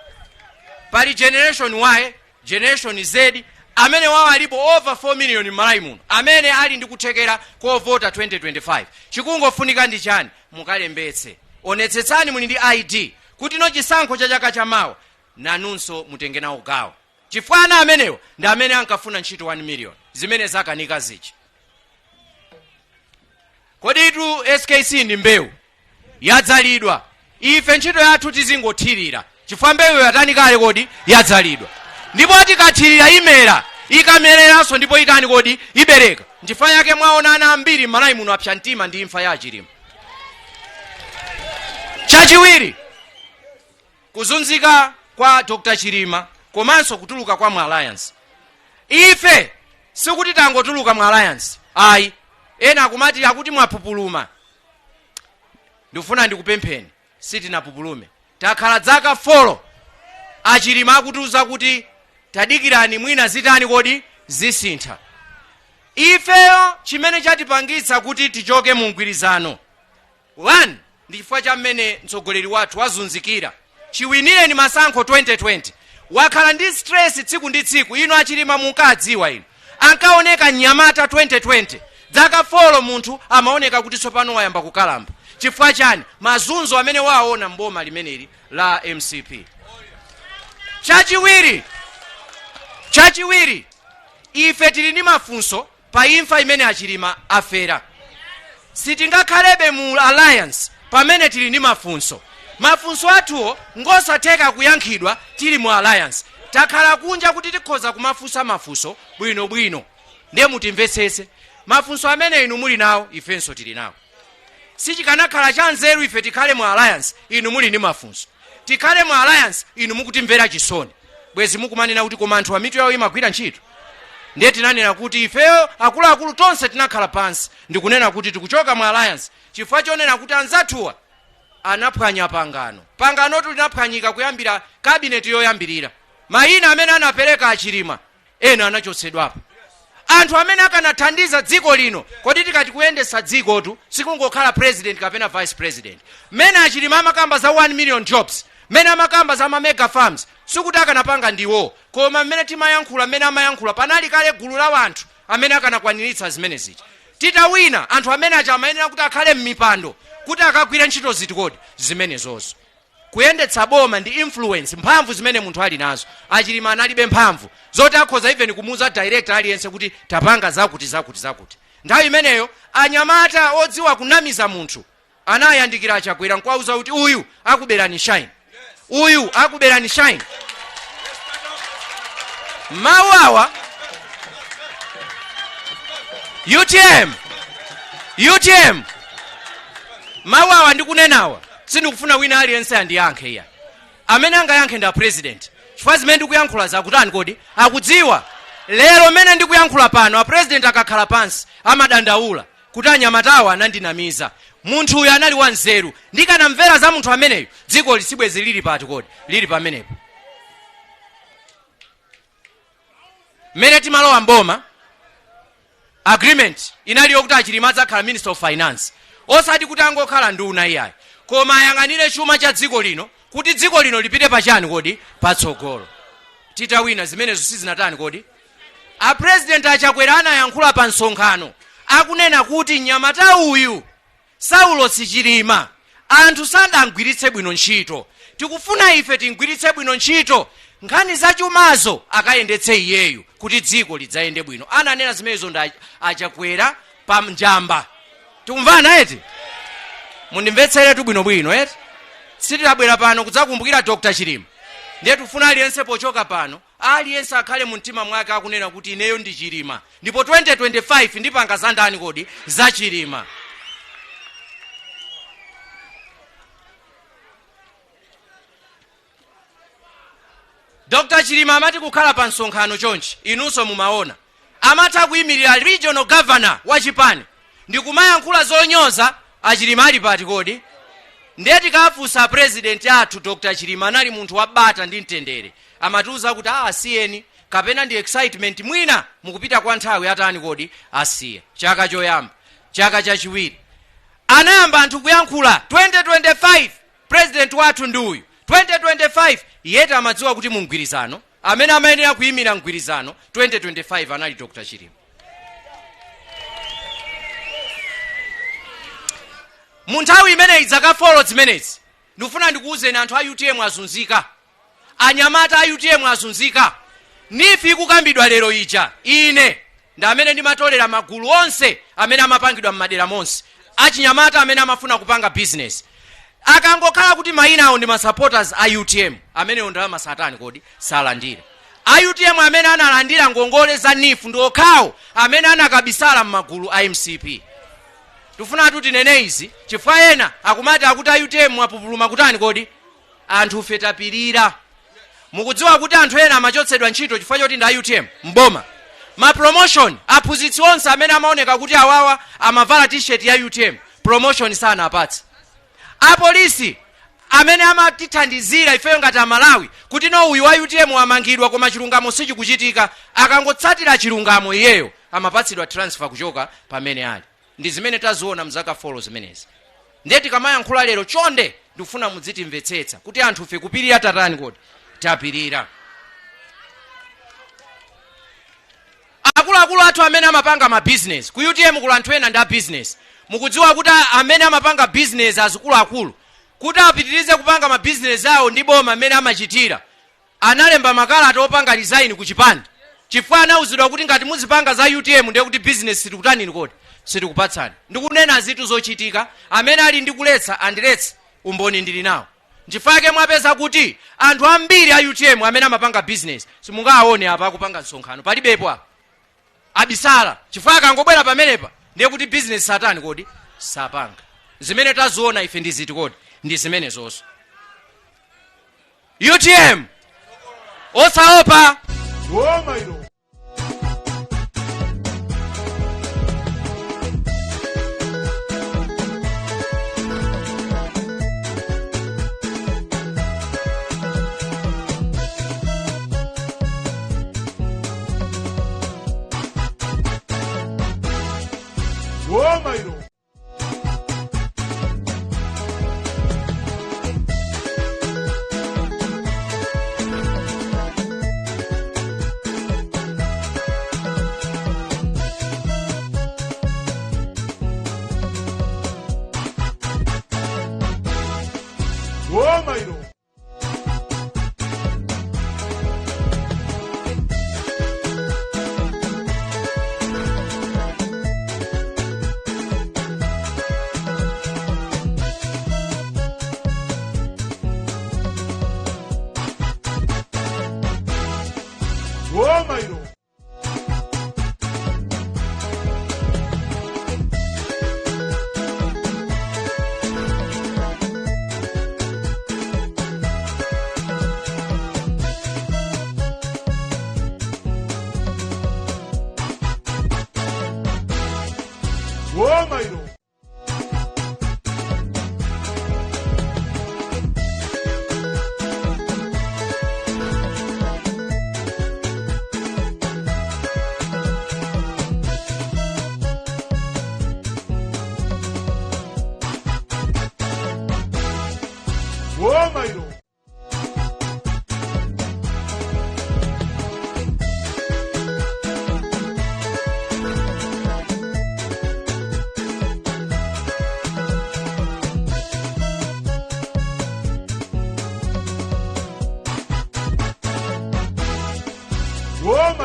Pali generation Y, generation Z, amene wawo alipo over 4 million m'Malawi muno amene ali ndi kuthekera kovota 2025. Chikungofunika ndi chani? Mukalembetse. Onetsetsani muli ndi ID kuti no chisankho cha chaka chamawa nanunso mutenge nawo gawo, chifukwa ana amenewa ndi amene ankafuna ntchito 1 million zimene zakanika zija. Koditu SKC ndi mbewu yadzalidwa, ife ntchito yathu tizingothirira chifukwa mbewu yatani kale kodi? Yadzalidwa. Ndipo tikathirira imera, ikamereranso ndipo itani kodi? Ibereka. Nchifukwa yake mwaona ana ambiri m'Malawi muno apsa mtima ndi imfa ya Achilima. Chachiwiri, kuzunzika kwa Dr. Chilima komanso kutuluka kwa mu alliance. Ife sikuti tangotuluka mu alliance ayi. Ena akumati akuti mwapupuluma. Ndikufuna ndikupempheni, sitinapupulume. Takhala zaka 4 Achilima akutiuza kuti tadikirani mwina zitani kodi? Zisintha. Ifeyo chimene chatipangitsa kuti tichoke mu mgwirizano, 1 ndi chifukwa cha mmene mtsogoleri wathu wazunzikira chiwinireni masankho 2020. Wakhala ndi stress tsiku ndi tsiku. Inu Achilima munkadziwa inu, ankaoneka mnyamata 2020, dzaka 4 munthu amaoneka kuti tsopano wayamba kukalamba. Chifukwa chani? Mazunzo amene waona mboma limeneli la mcp. Chachiwiri, ife tili ndi mafunso pa imfa imene Achilima afera. Sitingakhalebe mu alliance pamene tili ndi mafunso. Mafunso athuwo ngosatheka kuyankhidwa tili mu alliance. Takhala kunja kuti tikhoza kumafunsa mafunso bwinobwino. Ndiye mutimvetsetse, mafunso amene inu muli nawo ifenso tili nawo. Sichikanakhala cha nzeru ife tikhale mu alliance inu muli ndi mafunso, tikhale mu alliance inu mukutimvera chisoni, bwezi mukumanena kuti koma anthu amitu yawo imagwira ntchito. Ndiye tinanena kuti ifeyo akuluakulu tonse tinakhala pansi ndikunena kuti tikuchoka mu alliance chifukwa chonena kuti anzathuwa anaphwanya pangano. Panganotu linaphwanyika kuyambira kabineti yoyambirira. Mayina amene anapereka a Chilima ena anachotsedwapo, anthu amene akanathandiza dziko lino. Kodi tikati kuyendetsa dzikotu sikungokhala president kapena vice president? Mmene aChilima amakamba za 1 million jobs, mmene amakamba za ma mega farms, sikuti akanapanga ndiwo, koma mmene timayankhula, mmene amayankhula, panali kale gulu la wanthu amene akanakwaniritsa zimene zija. Titawina, anthu amene aja amayenera kuti akhale m'mipando kuti akagwire ntchito ziti kodi? Zimenezozo. Kuyendetsa boma ndi influence, mphamvu zimene munthu ali nazo. AChilima analibe mphamvu zoti akhoza even kumuuza director aliyense kuti tapanga zakuti, zakuti, zakuti. Nthawi imeneyo anyamata odziwa kunamiza munthu anayandikira aChakwera nkuwauza kuti uyu akuberani shine, uyu akuberani shine. Mawu awa, UTM, UTM, mawu awa ndikunenawa sindikufuna wina aliyense andiyankhe iya. Amene angayankhe ndi a president, chifukwa zimene ndikuyankhula zakutani kodi? Akudziwa. Lero mmene ndikuyankhula pano, a president akakhala pansi amadandaula kuti anyamatawa anandinamiza, munthu uyu anali wanzeru, ndikanamvera za munthu ameneyu dziko lisibwezi lili pati kodi? Lili pamenepo. Mmene timalowa mboma, agreement inali yokuti aChilima adzakhala Minister of Finance, osati kuti angokhala nduna iyayi, koma ayang'anire chuma cha dziko lino kuti dziko lino lipite pachani kodi? Patsogolo. Titawina, zimenezo sizinatani kodi? A president aChakwera anayankhula pa msonkhano akunena kuti mnyamata uyu Saulos Chilima anthu sadamgwiritse bwino ntchito, tikufuna ife timgwiritse bwino ntchito, nkhani zachumazo akayendetse iyeyu kuti dziko lidzayende bwino. Ananena zimenezo ndi aChakwera pa Njamba. Tikumvana eti? Mundimvetseretu bwinobwino eti? Sitidabwera pano kudzakumbukira Dr Chilima. Ndiye tifuna aliyense pochoka pano, aliyense akhale mu mtima mwake akunena kuti ineyo ndi Chilima, ndipo 2025 ndipanga za ndani kodi? Za Chilima. Dr Chilima amati kukhala pa msonkhano chonchi, inunso mumaona, amatha kuyimirira regional governor wa chipani ndikumayankhula zonyoza. AChilima ali pati kodi? Ndiye tikafunsa president athu, Dr Chilima anali munthu wabata ndi mtendere, amatiuza kuti a asiyeni, kapena ndi excitement, mwina mukupita kwa nthawi atani kodi? Asiya. Chaka choyamba, chaka chachiwiri, anayamba anthu kuyankhula 2025 president wathu ndi uyu, 2025. Yet amadziwa kuti mu mgwirizano amene amayenera kuyimira mgwirizano 2025 anali Dr Chilima. Mu nthawi imeneyi, zaka 4 zimenezi, ndikufuna ndikuwuzeni, anthu a UTM azunzika, anyamata a UTM azunzika. NEEF ikukambidwa lero ija, ine ndi amene ndimatolera magulu onse amene amapangidwa m'madera monse achinyamata amene amafuna kupanga business. Akangokhala kuti mayina awo ndi ma supporters a UTM, amenewo ndalama satani kodi? Salandira. A UTM amene analandira ngongole za NEEF ndi okhawo amene anakabisala m'magulu a MCP. Tifunatu tinene izi chifukwa ena akumati akuti a UTM mwapupuluma kutani kodi? Anthu fe tapirira. Mukudziwa kuti anthu ena amachotsedwa ntchito chifukwa choti ndi a UTM mboma? Ma promotion, aphunzitsi onse amene amaoneka kuti awawa amavala T-shirt ya UTM, promotion sanapatse. Apolisi amene amatithandizira ifeyo ngati Amalawi kuti no, uyu wa UTM amangidwa koma chilungamo sichikuchitika, akangotsatira chilungamo iyeyo amapatsidwa transfer kuchoka pamene ali. Ndi zimene taziona mzaka 4 zimenezi. Ndiye tikamayankhula lero, chonde ndikufuna mudzitimvetsetsa kuti anthufe kupirira tatani kodi? Tapirira. Akuluakulu athu amene amapanga ma business ku UTM, kula anthu ena ndi a business. Mukudziwa kuti amene amapanga business azikuluakulu, kuti apitirize kupanga ma business awo ndi boma amene amachitira, analemba makalata opanga resign ku chipani, chifukwa anauzidwa kuti ngati muzipanga za UTM ndiye kuti business sitikutanini kodi? Sitikupatsani. Ndikunena zinthu zochitika. Amene ali ndi kuletsa andiletse, umboni ndili nawo. Nchifukwa mwapeza kuti anthu ambiri a UTM amene amapanga business simungawaone apa akupanga msonkhano, palibepo apa, abisala, chifukwa akangobwera pamenepa ndiye kuti business satani kodi sapanga. Zimene taziona ife ndi ziti kodi? Ndi zimene zonso. UTM osaopa. Boma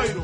ilo.